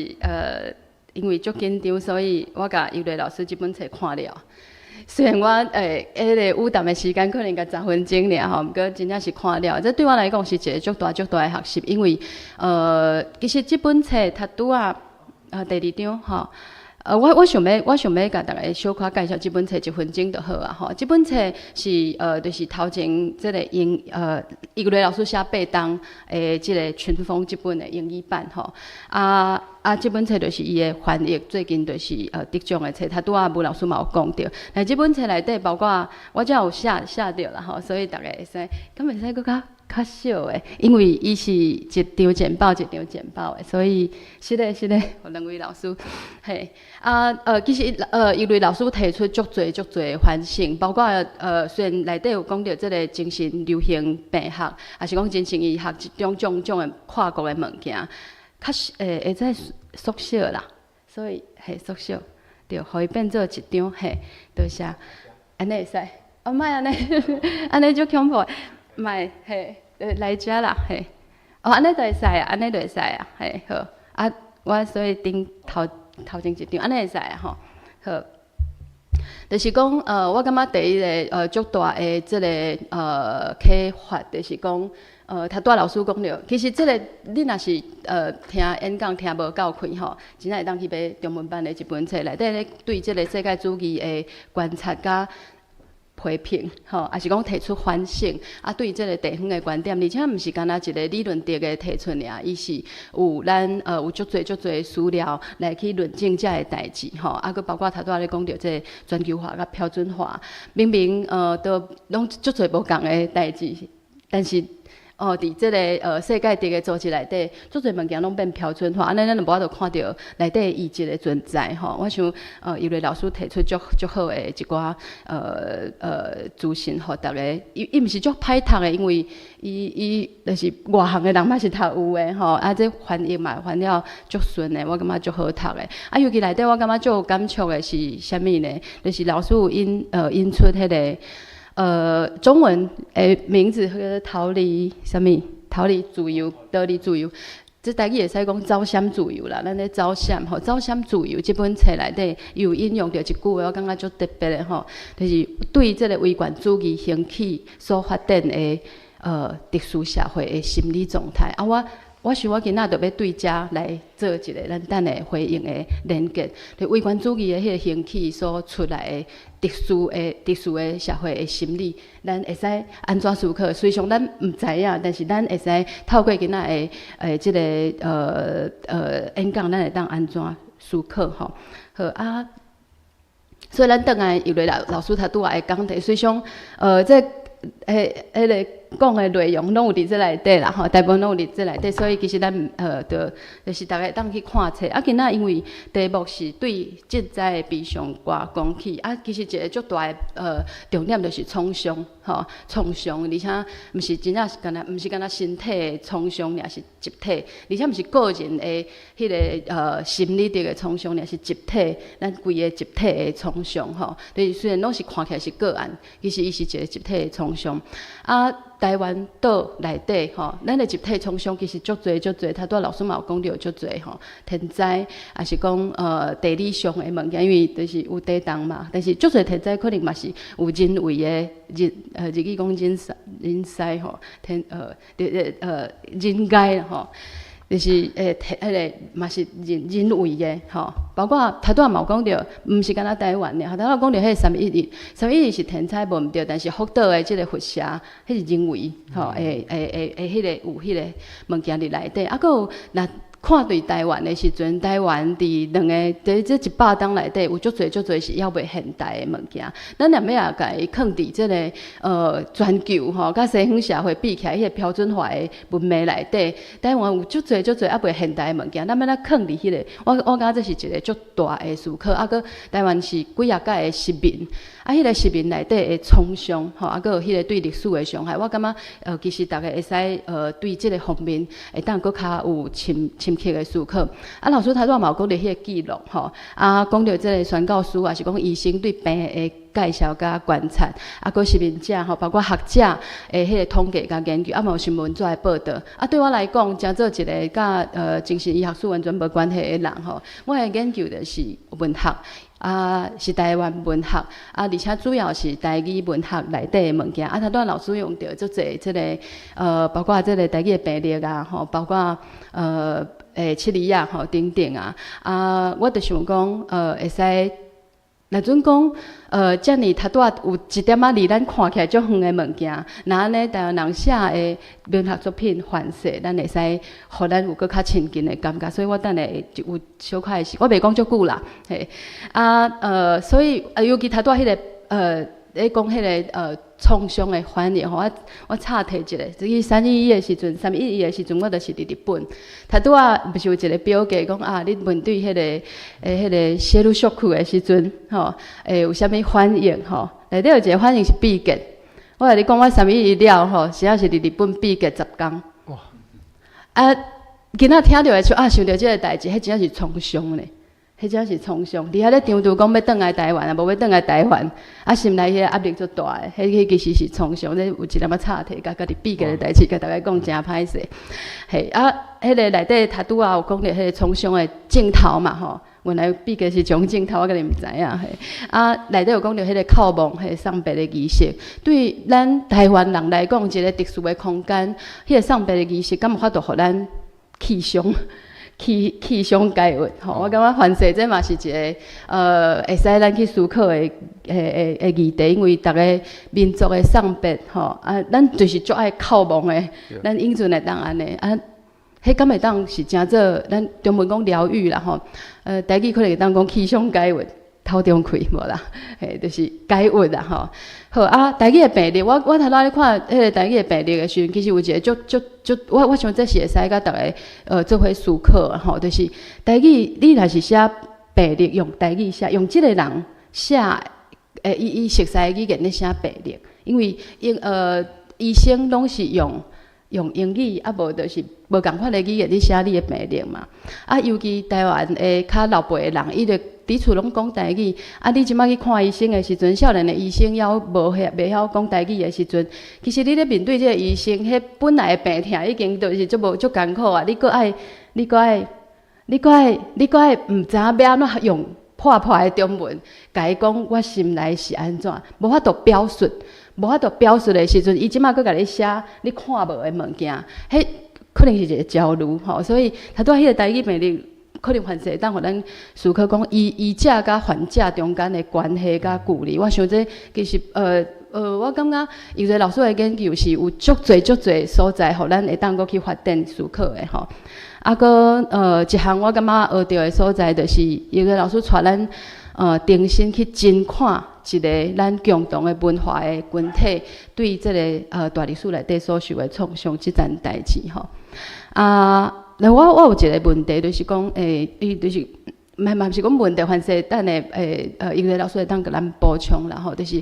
因為足緊張，所以我共尤麗老師這本冊看了。雖然我彼个舞台的時間可能才十分鐘爾吼，毋過真正是看了，這對我來講是一個足大足大的學習，因為其實這本冊頭拄仔第二張吼。我想欲共逐家小可介紹這本冊一分鐘就好啊吼。這本冊是就是頭前這个英葉瑞老師寫八冬的這个群風這本的英語版吼。啊，這本冊就是伊的翻譯，最近就是得獎的冊，頭拄仔吳老師嘛有講著。但這本冊內底包括我遮有寫寫著啦吼，所以逐家會使，敢會使閣較較小的，因為伊是一張簡報一張簡報的，所以是的，是的，予兩位老師，嘿，啊，其實葉瑞老師提出足濟足濟的反省，包括雖然內底有講著這个精神流行病學，抑是講精神醫學這種種種的跨國的物件，較實會使縮小啦，所以嘿縮小，對，予伊變做一張嘿，多謝，按呢會使，哦，莫按呢，按呢足恐怖，莫嘿。來遮啦，嘿，哦，按呢就會使啊，按呢就會使啊，嘿，好，啊，我所以頂頭頭前一張，按呢會使啊，吼，好，就是講，我感覺第一个足大的這个啟發，就是講，頭拄仔老師講著，其實這个你若是聽演講聽無夠開吼，真正會當去買中文版的這本冊，內底咧對這个世界主義的觀察佮批評，吼，抑是講提出反省，啊，對這个地方的觀點，而且毋是干焦一个理論的的提出爾，伊是有咱有足濟足濟資料來去論證這个代誌，吼，啊，閣包括頭拄仔咧講著這个全球化佮標準化，明明都攏足濟無仝的代誌，但是哦，佇這个世界各个組織內底，足濟物件攏變標準化，按呢咱就無法度看著內底異質的存在吼。我想尤麗老師提出足足好的一寡資訊，予逐家。伊伊毋是足歹讀的，因為伊伊就是外行的人嘛是讀有的吼。啊，這翻譯嘛翻了足順的，我感覺足好讀的。啊，尤其內底我感覺足有感觸的是啥物呢？就是老師有引出彼个中文的名字，彼个逃離啥物？逃離自由，逃離自由。這台語會使講走閃自由啦，咱咧走閃吼，走閃自由這本冊內底，伊有引用著一句話，我感覺足特別的吼，就是對這个威權主義興起所發展的特殊社會的心理狀態。啊，我想我今仔就欲對遮來做一个咱等下回應的連結。就威權主義的彼个興起所出來的特殊的社會的心理，咱會使按怎思考？雖然咱毋知影，但是咱會使透過今仔的這个演講，咱會當按怎思考吼？好啊，所以咱轉來尤麗老師頭拄仔的講題，雖然這彼个講的內容攏有佇這內底啦吼，大部分攏有佇這內底，所以其實咱就是逐家會當去看冊。啊，今仔因為題目是對震災的悲傷歌講起，啊，其實一个足大的重點就是創傷吼，創傷，而且毋是真正是干焦，毋是干焦身體的創傷，爾是集體，而且毋是個人的彼个心理的創傷，爾是集體，咱規个集體的創傷吼。就是雖然攏是看起來是個案，其實伊是一個集體的創傷。啊，台灣島內底吼，咱的集體創傷其實足濟足濟，頭拄仔老師嘛有講著足濟吼，天災，抑是講地理上的物件，因為就是有地動嘛，但是足濟天災可能嘛是有人為的人日語講人災人災吼，天人災吼。就是彼个嘛是人為的吼，包括頭拄仔嘛有講著，毋是干焦台灣爾，頭拄仔講著彼个3.11，3.11是天災無毋對，但是福島的這个輻射，彼是人為吼，會彼个有彼个物件佇內底，啊，閣有若看對台灣的時陣，台灣佇兩个佇這一百冬內底有足濟足濟是猶未現代的物件。咱若欲也共伊囥佇這个全球吼，佮西方社會比起來，彼个標準化的文明內底，台灣有足濟足濟猶未現代的物件，咱欲按怎囥佇彼个？我感覺這是一個足大的思考。啊，閣台灣是幾若屆的殖民，啊，彼个殖民內底的創傷吼，啊，閣有彼个對歷史的傷害，我感覺其實逐家會使對這个方面會當閣較有深刻的思考。啊，老師頭拄嘛有講著彼個記錄吼，啊，講著這个宣教師，抑是講醫生對病的介紹佮觀察，啊，閣殖民者吼，包括學者的彼个統計佮研究，啊，嘛有新聞紙的報導。啊，對我來講，誠做一个佮精神醫學史完全無關係的人吼，我的研究就是文學。啊，是台灣文學，啊，而且主要是台語文學內底的物件。啊，頭拄仔老師用著足濟這个包括這个台語的病歷啊，吼，包括七里仔吼等等啊。啊，我就想講，會使若準講，遮爾頭拄仔有一點仔離咱看起來足遠的物件，若按呢台灣人寫的文學作品範式，咱會使予咱有閣較親近的感覺。所以我等下會有小可的時，我袂講足久啦，嘿。啊，所以啊，尤其頭拄仔彼个咧講彼个創傷的反應吼，我插提一下，這三一一的時陣，3.11的時陣，我就是佇日本。頭拄仔毋是有一個表格講啊，你面對彼个彼个シェルショック的時陣，吼，會有啥物反應吼？內底有一個反應是秘結。我共你講，我三一一了吼，實在是佇日本秘結10工。哇！啊，囡仔聽著會想啊，想著這个代誌，彼真正是創傷呢。彼真是創傷，佇遐咧長途講欲轉來台灣啊，無欲轉來台灣，啊，心內彼个壓力足大的，彼其實是創傷。這有一點仔插題，共家己秘結的代誌，共逐家講誠歹勢。嘿，啊，彼个內底頭拄仔有講著彼個創傷的鏡頭嘛吼，原來秘結是種鏡頭，我家己毋知影嘿。啊，內底有講著彼個叩望，彼個送別的儀式，對咱台灣人來講，一個特殊的空間，彼個送別的儀式，敢有法度予咱去傷？去傷解鬱吼，我感覺凡勢這嘛是一個會使咱去思考的議題，因為逐个民族的送別吼，啊，咱就是足愛叩望的，咱應陣會當按呢啊，彼敢會當是誠做咱中文講療癒啦吼，台語可能會當講去傷解鬱。透中氣無啦，嘿，就是解鬱啦吼。好啊，台語的病歷，我頭拄仔咧看彼个台語的病歷的時陣，其實有一個足足足，我想這是會使佮逐家做伙思考吼，就是台語你若是寫病歷，用台語寫，用這个人寫，伊熟悉的語言咧寫病歷，因為醫生攏是用英語，啊無就是無仝款的語言咧寫你的病歷嘛。啊，尤其台灣的較老輩的人，伊就佇厝攏講台語。啊，你這擺去看醫生的時陣，少年的醫生猶無遐袂曉講台語的時陣，其實你咧面對這個醫生，彼本來的病痛已經就是足無足艱苦啊！你閣愛，你閣愛，你閣愛，你閣愛毋知影欲按怎用破破的中文，共伊講我心內是按怎，無法度表述，無法度表述的時陣，伊這擺閣共你寫你看無的物件，彼可能是一個焦慮吼。所以，頭拄仔彼個台語病歷，可能凡勢會當予咱思考講醫者佮患者中間的關係佮距離。我想這其實我感覺尤瑞老師的研究是有足濟足濟所在，予咱會當閣去發展思考的吼。啊，閣一項我感覺學著的所在，就是尤瑞老師帶咱重新去真看一個咱共同的文化的群體對這個大歷史內底所受的創傷這件代誌吼。啊，那我有一個問題，就是講，伊就是，嘛毋是講問題，凡勢等下尤瑞老師會當共咱補充啦吼，就是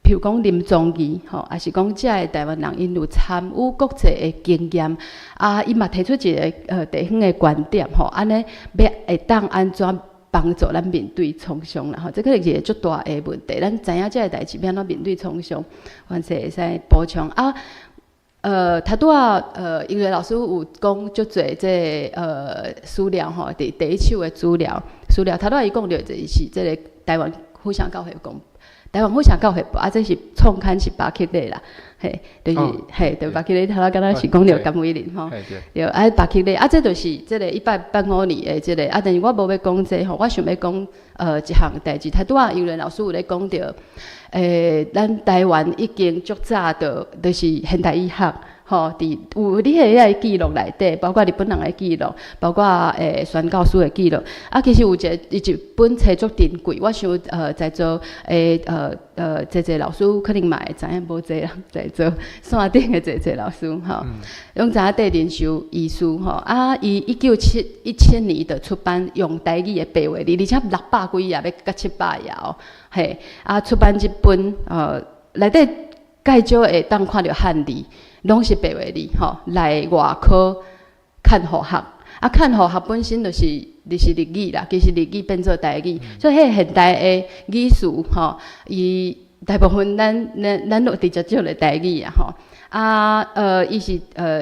譬如講林宗義吼，抑是講遮的台灣人，𪜶有參與國際的經驗，啊，伊嘛提出一個地方的觀點吼，按呢欲會當按怎幫助咱面對創傷啦吼，這可能是一個足大的問題。咱知影這个代誌欲按怎面對創傷，凡勢會使補充啊。頭拄仔因為老師有講足濟這个資料吼，佇第一手的資料，資料頭拄仔伊講著就是這个台灣府城教會講，台灣府城教會報啊，這是創刊是巴克禮啦，嘿，就是嘿，對巴克禮頭拄敢若是講著甘偉林吼，對，啊巴克禮啊，這就是這个1885年的這个啊，但是我無欲講這吼，我想欲講一項代誌，頭拄仔尤倫老師有咧講著，咱台灣已經足早就是現代醫學，吼，佇有你彼个記錄內底，包括日本人的記錄，包括宣教師的記錄，啊，其實有一个伊一本冊足珍貴，我想在座的濟濟老師可能嘛會知影，無濟啦，在座線頂的濟濟老師吼，攏知影戴麟修醫師吼，啊，伊1971年就出版用台語的白話字，而且600幾頁，欲甲700頁哦，嘿，啊，出版這本內底較少會當看著漢字，攏是白話字吼，內外科看護學，啊，看護學本身就是日語啦，其實日語變做台語，所以彼個現代的語詞吼，伊大部分咱攏直接借來台語啊吼。啊，伊是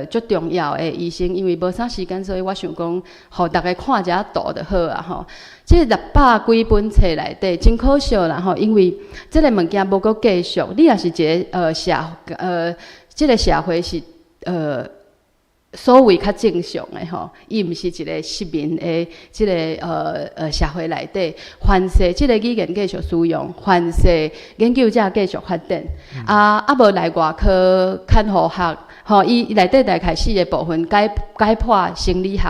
足重要的醫生，因為無啥時間，所以我想講，予逐家看一下圖就好啊吼。這600幾本冊內底真可惜啦吼，因為這個物件無閣繼續。你若是一个這个社會是所謂較正常的吼，伊毋是一個殖民的這个社會內底，凡勢這个語言繼續使用，凡勢研究者繼續發展，啊無內外科看護學，吼，伊內底大概四个部分：解剖生理學，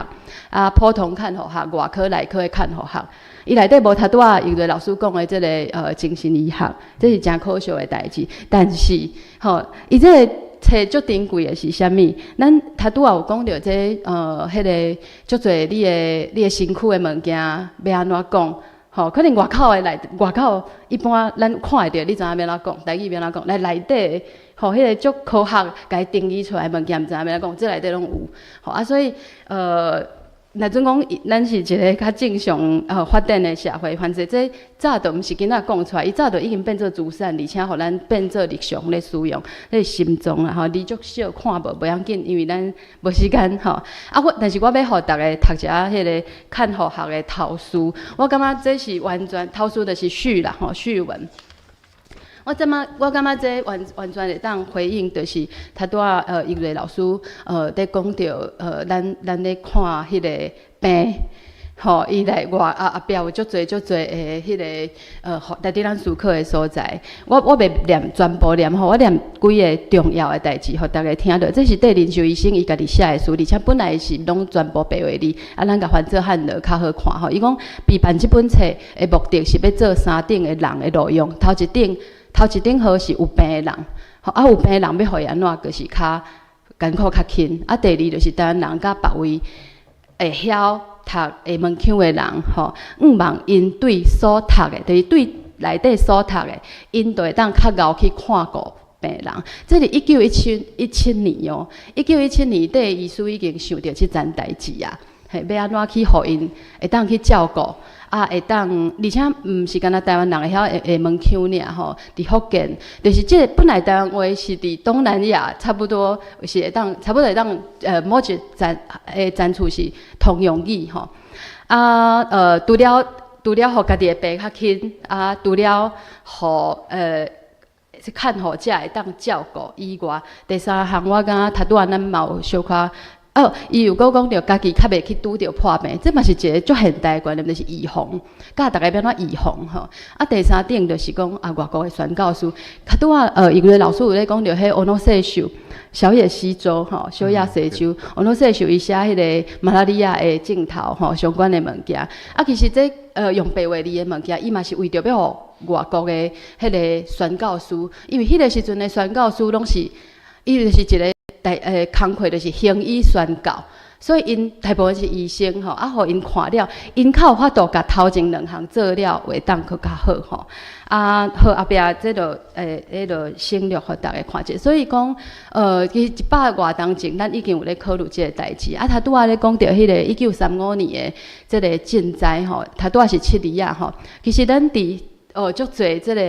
啊，普通看護學、外科內科的看護學。伊內底無頭拄仔尤瑞老師講的這个精神醫學，這是誠可惜的代誌。但是，吼，伊這个冊足珍貴的是啥物？咱頭拄仔有講著這彼个足濟你的身軀的物件欲按怎講？吼，可能外口的內外口一般咱看會著，你知影欲按怎講？台語欲按怎講？來內底吼，彼个足科學共伊定義出來的物件，毋知影欲按怎講？這內底攏有。吼啊，所以若準講，咱是一个較正常發展的社會，反正這早就毋是囡仔講出來，伊早就已經變做資產，而且予咱變做日常咧使用，彼心臟啊吼，字足小看無無要緊，因為咱無時間吼。啊，但是我欲予逐家讀一下彼个看護學的頭序，我感覺這是完全頭序就是序啦吼，序文。我感覺這完全會當回應，就是頭拄仔尤瑞老師佇講著咱咧看彼个病，吼，伊來外啊後壁有足濟足濟的彼个值得咱思考的所在。我袂念全部念吼，我念幾个重要的代誌，予逐家聽著。這是戴麟修醫生伊家己寫的書，而且本來是攏全部白話字，啊，咱共翻做漢語較好看吼。伊講備辦這本冊的目的是欲做三等的人的路用，頭一等號是有病的人，吼啊有病的人欲予伊按怎，就是較艱苦較輕。啊，第二就是台灣人佮別位會曉讀下門腔的人，吼，向望𪜶對所讀的，就是對內底所讀的，𪜶就會當較𠢕去看顧病人。這是1917年哦，1917年戴醫師已經想著這層代誌啊，嘿，欲按怎去予𪜶會當去照顧，啊，會當，而且毋是干焦台灣人會曉下門腔爾吼，佇福建，就是這個本來台灣話是佇東南亞差不多是會當，差不多會當，某一層的層次是通用語吼。啊，除了予家己的病較輕，啊，除了予看護者會當照顧以外，第三項我感覺頭拄仔咱嘛有小可，哦，伊有閣講著家己較袂去拄著破病，這嘛是一个足現代的觀念，就是預防，教逐家欲按怎預防吼。啊，第三點就是講啊，外國的宣教師，較拄仔有个老師有咧講著彼小野細秀，小野西洲吼，小野西洲，小野細秀伊寫彼个馬拉利亞的症頭吼相關的物件，啊，其實這用白話字的物件，伊嘛是為著欲予外國的彼个宣教師，因為彼个時陣的宣教師攏是，伊就是一个大工課就是行醫宣教，所以𪜶大部分是醫生吼，啊，予𪜶看了，𪜶較有法度共頭前兩項做了，會當閣較好吼。啊，好後壁這就彼就省略予逐家看者。所以講，其實100外冬前，咱已經有咧考慮這个代誌。啊，頭拄仔咧講著彼个1935年的這个震災吼，頭拄仔是七里仔吼，其實咱佇足濟這個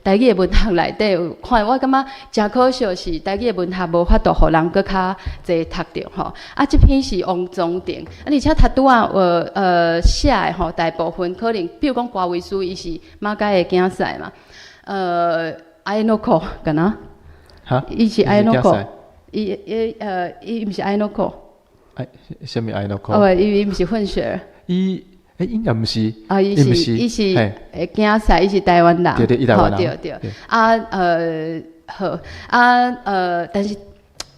台語的文學內底有看，我感覺誠可惜是台語的文學無法度予人閣較濟讀著吼。啊，這篇是王宗廷，啊，而且頭拄仔寫的吼，大部分可能，比如講郭維書，伊是馬偕的囝婿嘛，艾諾克敢若？哈？伊是艾諾克，伊毋是艾諾克。哎，啥物艾諾克？哦，伊毋是混血兒。伊。欸，應該毋是。啊，伊是囝婿，伊是台灣人。對對，伊台灣人。對對。啊，好，啊，但是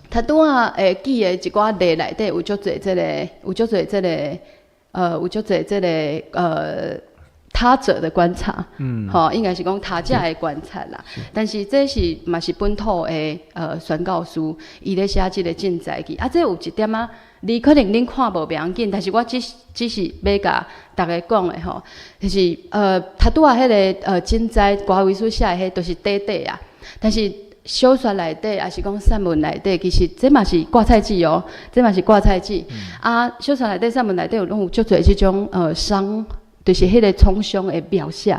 頭拄仔會記的一寡例內底有足濟這個，有足濟這個，有足濟這個，他者的觀察，吼，應該是講他者的觀察啦。但是這是嘛是本土的宣教師，伊咧寫這个震災記。啊，這有一點仔，你可能恁看無袂要緊，但是我只是欲共逐家講的吼，就是頭拄仔彼个震災郭維書寫的彼都是短短啊，但是小說內底，抑是講散文內底，其實這嘛是掛菜劑哦，這嘛是掛菜劑。啊，小說內底、散文內底有攏有足濟這種傷。就是彼个創傷的描寫，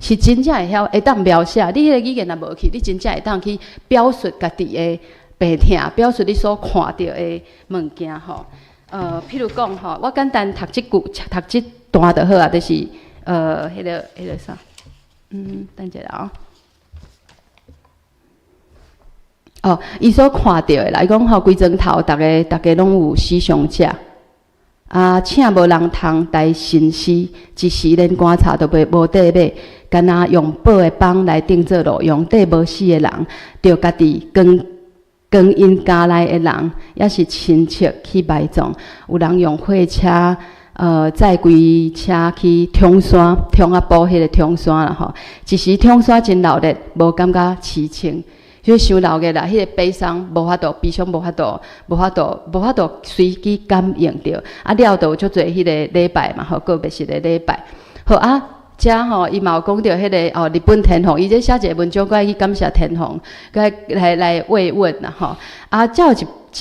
是真正會曉會當描寫。你彼个語言若無去，你真正會當去表述家己的病痛，表述你所看著的物件吼。譬如講吼，我簡單讀這句，讀這段就好啊，就是彼个啥，等一下啊。哦，伊所看著的啦，伊講吼，規莊頭，逐家逐家攏有死傷者。啊，請無人通來尋屍，一時連棺材都袂無地買，干焦用布的枋來當做路用，綴無死的人，著家己扛扛𪜶家內的人，抑是親戚去埋葬。有人用貨車，載規車去統山，中仔埔彼個統山啦吼。一時統山真鬧熱，無感覺凄清。就傷鬧熱啦，彼個悲傷無法度，悲傷無法度，無法度，無法度隨機感應著。啊，了就有足濟彼個禮拜嘛，吼，告別式的禮拜。好啊，遮吼，伊嘛有講著彼个哦，日本天皇，伊這寫一个文章，閣愛去感謝天皇，閣來來慰問啦，吼。啊，遮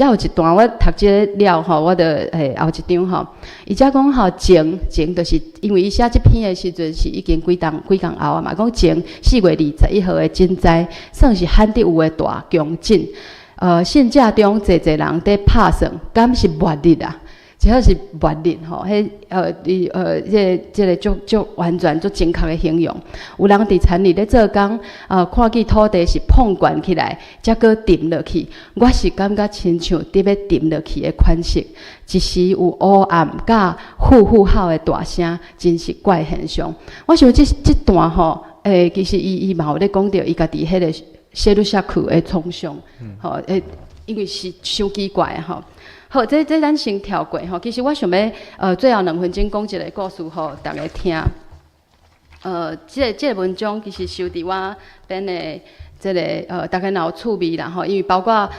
有一段我讀這个了吼，我就後一張吼。伊遮講吼，前前就是因為伊寫這篇的時陣是已經幾冬幾工後啊嘛，講前4月21號的震災，算是罕得有的大強震。信者中濟濟人佇拍算，敢是末日啊？這個是末日吼，彼伊這個足足完全足精確的形容。有人佇田裡咧做工，看見土地是膨懸起來，才閣沉落去。我是感覺親像佇欲沉落去的款式。一時有烏暗佮呼呼吼的大聲，真是怪現象。我想這段吼，其實伊嘛有咧講著伊家己彼個シェルショック的創傷，吼，因為是傷奇怪吼。好，這咱先跳過吼。其實我想欲最後2分鐘講一個故事，予逐家聽。這個文章其實收佇我編的這個逐家若有趣味啦吼，因為包括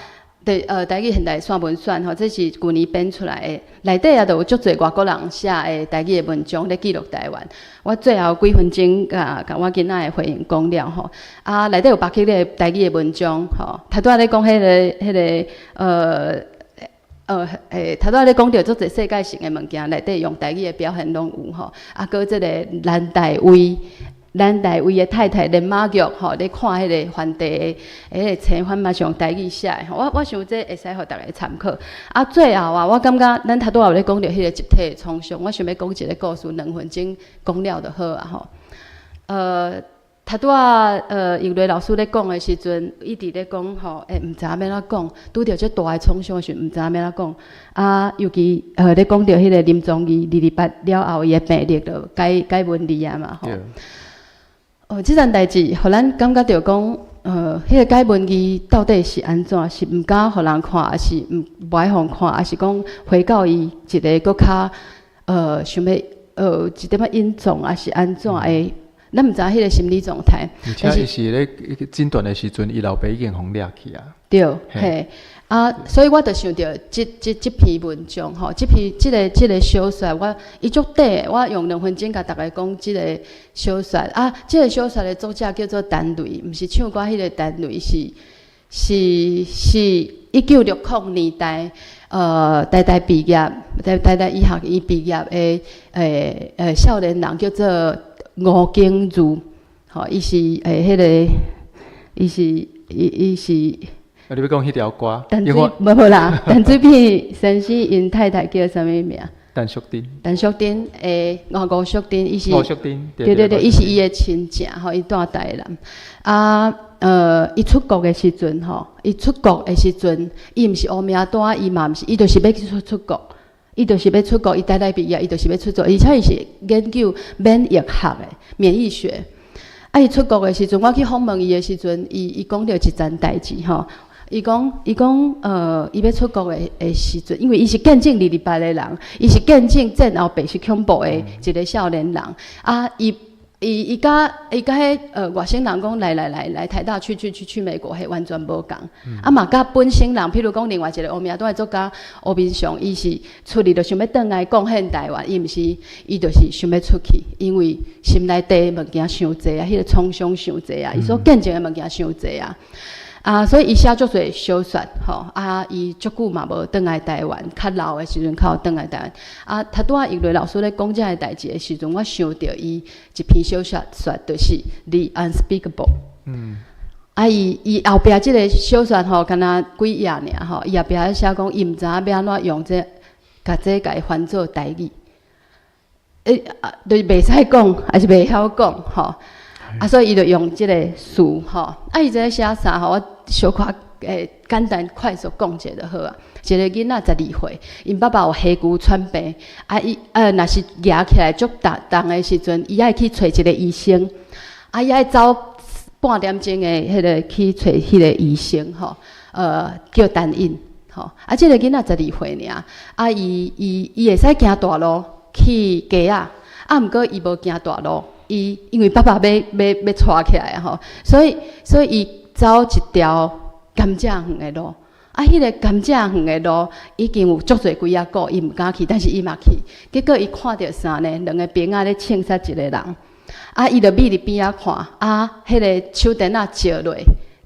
對台語現代散文選吼，這是舊年編出來的，內底也都有足濟外國人寫的台語的文章咧記錄台灣。我最後幾分鐘共我囡仔的回應講了吼。啊，內底有百幾個台語的文章吼，頭拄仔咧講彼個頭拄仔咧講著足濟世界性的物件，內底用台語的表現攏有吼。啊，閣這個蘭大衛的太太連馬玉吼，咧看彼個梵地的彼個青番嘛是用台語寫的。我想這會使予逐家參考。啊，最後啊，我感覺咱頭拄仔有咧講著彼個集體的創傷，我想欲講一個故事，2分鐘講了就好啊吼。頭拄仔玉麗老師咧講的時陣，一直咧講吼，毋知影欲按怎講，拄著這大的創傷的時陣，毋知影欲按怎講。啊，尤其咧講著彼個林宗義228了後，伊的病歷就改改文字啊嘛吼。哦，這件代誌，予咱感覺著講，彼個改文字到底是按怎？是毋敢予人看，抑是無愛予人看，抑是講回到伊一個閣較想欲一點仔隱藏，抑是按怎的？咱毋知彼個心理狀態。而且伊是咧診斷的時陣，伊老爸已經予掠去啊。對，嘿，啊，所以我就想著這篇文章吼，這篇這個小說，我伊足短，我用2分鐘共逐家講這個小說。啊，這個小說的作者叫做陳雷，毋是唱歌彼個陳雷，是1960年代，台大畢業，台大醫學院畢業的少年人叫做吳景如，吼，伊是彼個，伊是伊伊是。啊，你欲講彼條歌？陳水無啦，陳水扁先生𪜶太太叫啥物名？陳淑貞。陳淑貞，吳淑貞，伊是。吳淑貞。對對對，伊是伊的親戚吼，伊住台南。啊，伊出國的時陣吼，伊出國的時陣，伊毋是烏名單，伊嘛毋是，伊就是欲去出國。伊就是欲出國，伊台大畢業，伊就是欲出國，而且伊是研究免疫學的免疫學。啊，伊出國的時陣，我去訪問伊的時陣，伊講著一件代誌吼。伊講，伊欲出國的時陣，因為伊是見證228的人，伊是見證戰後白色恐怖的一個少年人。啊，伊佮彼外省人講來來來來台大去去去去美國，彼完全無仝。啊嘛佮本省人，譬如講另外一個烏名單的作家吳明雄，伊是出去就想欲轉來貢獻台灣，伊毋是，伊就是想欲出去，因為心內底物件傷濟啊，彼個創傷傷濟啊，伊所見證的物件傷濟啊。啊，所以伊寫足濟小說，吼，啊，伊足久嘛無轉來台灣，較老的時陣較有轉來台灣。啊，頭拄仔玉麗老師咧講這个代誌的時陣，我想著伊一篇小說，說就是《The Unspeakable》。啊，伊後壁這个小說吼，敢若幾頁爾吼，伊後壁咧寫講，伊毋知影欲按怎用這，共這共伊翻做台語。啊，就是袂使講，抑是袂曉講，吼。啊，所以伊就用這個詞，吼。啊，伊這个寫啥吼？我小可簡單快速講一下就好啊。一個囡仔12歲，𪜶爸爸有火牛喘病，啊伊若是夯起來足重重的時陣，伊愛去揣一個醫生，啊伊愛走半點鐘的彼個去揣彼個醫生吼，叫陳穎吼。啊，這個囡仔十二歲爾，啊伊會使行大路去街仔，啊毋過伊無行大路。伊因為爸爸欲帶起來吼，所以伊走一條甘蔗園的路，啊，彼個甘蔗園的路已經有足濟鬼仔顧，伊毋敢去，但是伊嘛去。結果伊看著啥呢？兩個兵仔咧槍殺一個人，啊，伊就覕佇邊仔看，啊，彼個手電仔照落，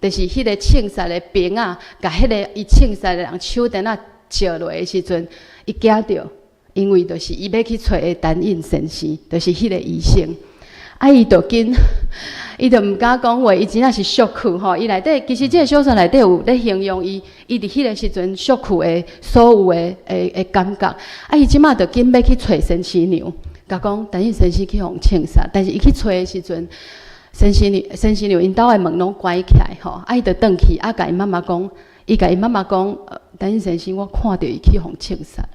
就是彼個槍殺的兵仔，共彼個伊槍殺的人手電仔照落的時陣，伊驚著，因為就是伊欲去揣的陳穎先生，就是彼個醫生。啊，伊就緊，伊就毋敢講話，伊真正是 shock 吼。伊內底其實這个小說內底有咧形容伊，伊佇彼个時陣 shock 的所有的感覺。啊，伊這馬就緊欲去揣先生娘，共講陳先生去予槍殺，但是伊去揣的時陣，先生娘𪜶兜的門攏關起來吼，啊，伊就轉去，啊，共伊媽媽講，伊共伊媽媽講，陳先生，我看著伊去予槍殺。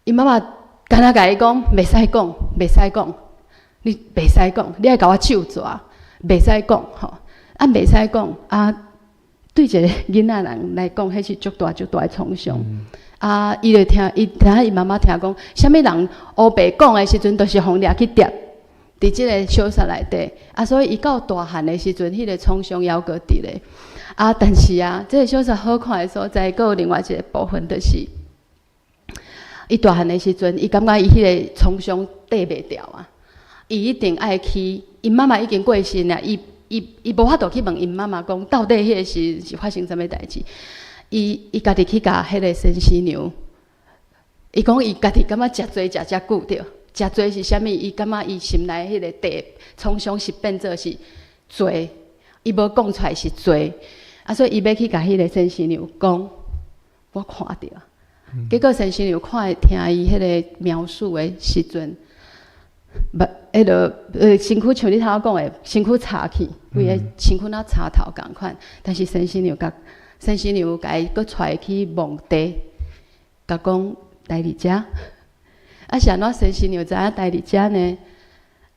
伊媽媽敢若共伊講，袂使講，袂使講。你袂使講，你愛共我手蛇，袂使講吼，啊袂使講啊，對一個囡仔人來講，彼是足大足大的創傷。啊，伊就聽，伊聽伊媽媽聽講，啥物人烏白講的時陣，就是予掠去疊佇這个小說內底。啊，所以伊到大漢的時陣，彼个創傷猶閣佇咧。啊，但是啊，這个小說好看的所在，閣有另外一个部分，就是伊大漢的時陣，伊感覺伊彼个創傷綴袂掉啊。伊一定愛去，𪜶媽媽已經過身了，伊無法度去問𪜶媽媽講，到底彼个時是發生啥物代誌。伊家己去共彼个先生娘，伊講伊家己感覺食濟食遮久著，食濟是啥物？伊感覺伊心內彼个地創傷是變做是罪，伊無講出來是罪，啊，所以伊欲去共彼个先生娘講，我看著，結果先生娘看聽伊彼个描述的時陣。無，彼个身軀像你頭仔講的，身軀柴去，規个身軀若柴頭仝款。但是先生娘共先生娘共伊閣帶去墓地，共講待佇遮。啊，是按怎先生娘知影待佇遮呢？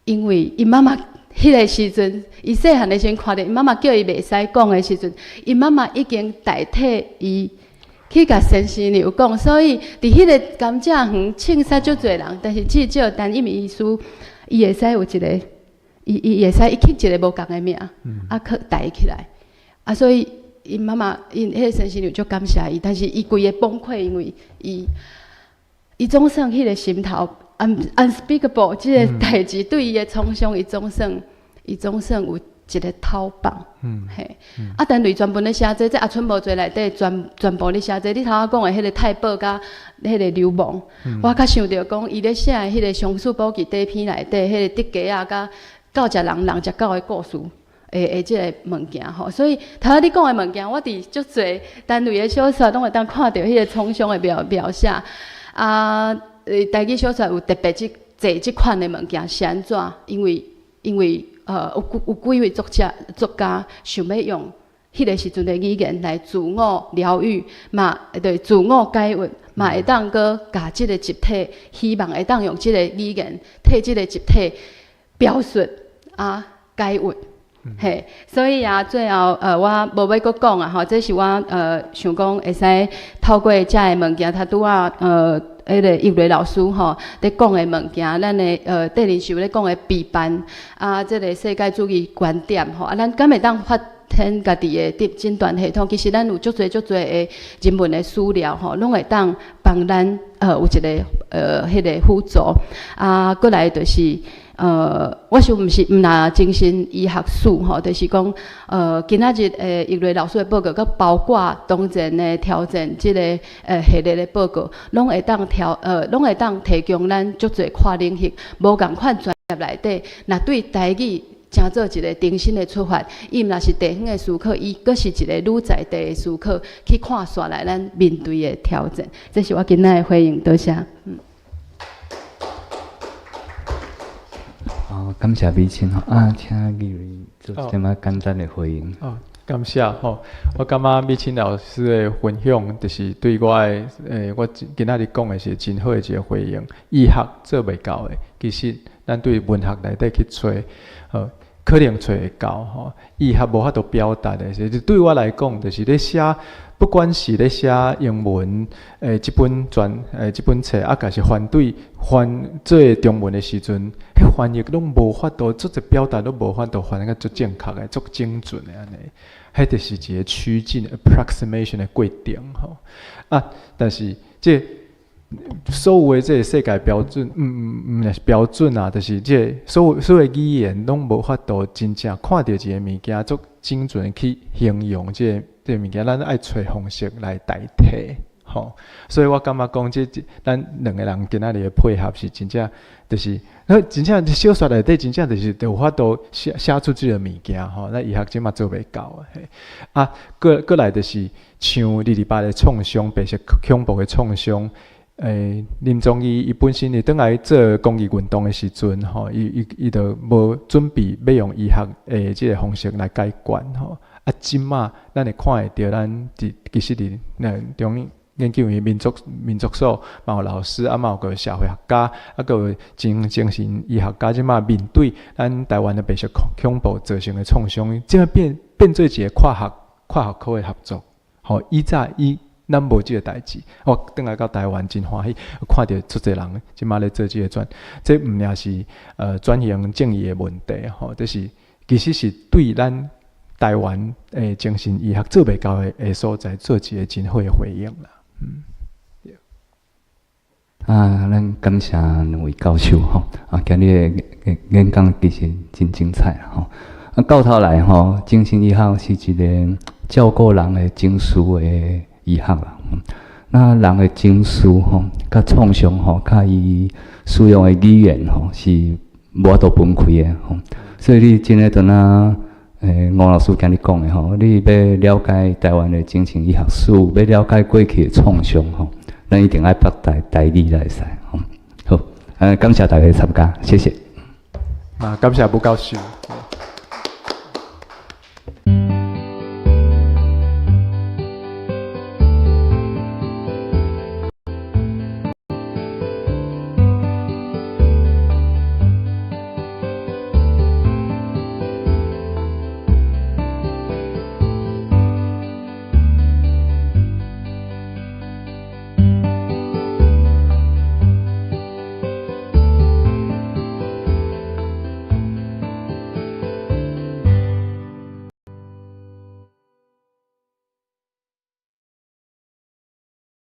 因為𪜶媽媽彼个時陣，伊細漢的時陣看著𪜶媽媽叫伊袂使講的時陣，𪜶媽媽已經代替伊去共先生娘講，所以佇彼个甘蔗園槍殺足濟人，但是至少陳一鳴醫師，伊會使有一個，伊會使伊起一個無仝的名，啊，去代起來，啊，所以𪜶媽媽𪜶彼个先生娘足感謝伊，但是伊規个崩潰，因為伊總算彼个心頭 unspeakable 這个代誌對伊的創傷，伊總算有一个透放，嘿，啊，但類專門咧寫這，這阿春無濟內底全部咧寫這，你頭仔講的彼个太保佮彼个流氓，我較想著講，伊咧寫的彼个相思簿記短篇內底，彼個竹雞仔佮狗食人，人食狗的故事的這个物件吼，所以頭仔你講的物件，我佇足濟單位的小說攏會當看著彼个創傷的描寫，啊，台語小說有特別這濟這款的物件是按怎？因為有幾位作者作家想欲用彼个時陣的語言來自我療癒，嘛對自我解鬱，嘛會當閣共這个集體，希望會當用這个語言替這个集體表述啊解鬱。嘿，所以啊，最後我無欲閣講啊，吼，這是我想講會使透過遮个物件，頭拄仔彼个葉雷老師吼咧講的物件，咱的戴麟秀咧講的批判啊，這个世界主義觀點吼，啊，咱敢會當發展家己的診斷系統？其實咱有足濟足濟的人文的資料吼，攏會當幫咱有一个彼个輔助。啊，閣來就是，我想毋是毋若精神醫學史吼，就是講，今仔日葉雷老師的報告，閣包括當前的挑戰這个系列的報告，攏會當提供咱足濟跨領域無仝款專業內底，若對台語成做一個重新的出發，伊毋若是地方的思考，伊閣是一個愈在地的思考，去看紲來咱面對的挑戰。這是我今仔的回應，多謝。哦，感謝美清吼，啊，請義瑞做一點仔簡單的回應。哦，感謝吼，我感覺美清老師的分享，就是對我的，我今仔日講的是真好的一个回應。醫學做袂到的，其實咱對文學內底去揣，可能揣會到吼。醫學無法度表達的，是對我來講，就是咧寫，不管是咧寫英文，這本冊，啊，抑是翻對翻做中文的時陣，彼翻譯攏無法度，足濟表達攏無法度翻譯足正確的、足精準的按呢。彼就是一个趨近 approximation 的過程吼。啊，但是這所有的這个世界標準，毋是標準啊，就是這个所有的語言攏無法度真正看著一个物件足精準去形容這个這个物件，咱愛揣方式來代替，吼。所以我感覺講這咱兩个人今仔日的配合是真正，就是那真正小說內底真正就是有法度寫寫出這个物件吼，咱醫學這馬做袂到啊。嘿，啊，閣來就是像228的創傷，白色恐怖的創傷。林宗義伊本身伊轉來做公益運動的時陣，吼，伊就無準備欲用醫學的這个方式來解決吼。啊，這馬咱會看會著，咱佇其實佇那中央研究院民族所嘛有老師，啊嘛有個社會學家，啊閣有精神醫學家，這馬面對咱台灣的白色恐怖造成的創傷，這馬變做一个跨學科的合作。吼，以早以咱無這个代誌，我轉來到台灣真歡喜，看著足濟人這馬咧做這个轉，這毋爾是轉型正義的問題吼，這是其實是對咱台灣的精神醫學做袂到的所在，做一个真好的回應啦。啊，咱感謝兩位教授吼，啊，今日的演講其實真精彩吼。啊，到頭來吼，精神醫學是一个照顧人的情緒的醫學啦。那人的情緒吼，佮創傷吼，佮伊使用的語言吼，是無法度分開的吼。所以你真的就若吳老師今日講的吼，你欲了解台灣的精神醫學史，欲了解過去的創傷吼，咱一定愛捌台語才會使吼。好，感謝大家參加，謝謝。啊，感謝吳教授。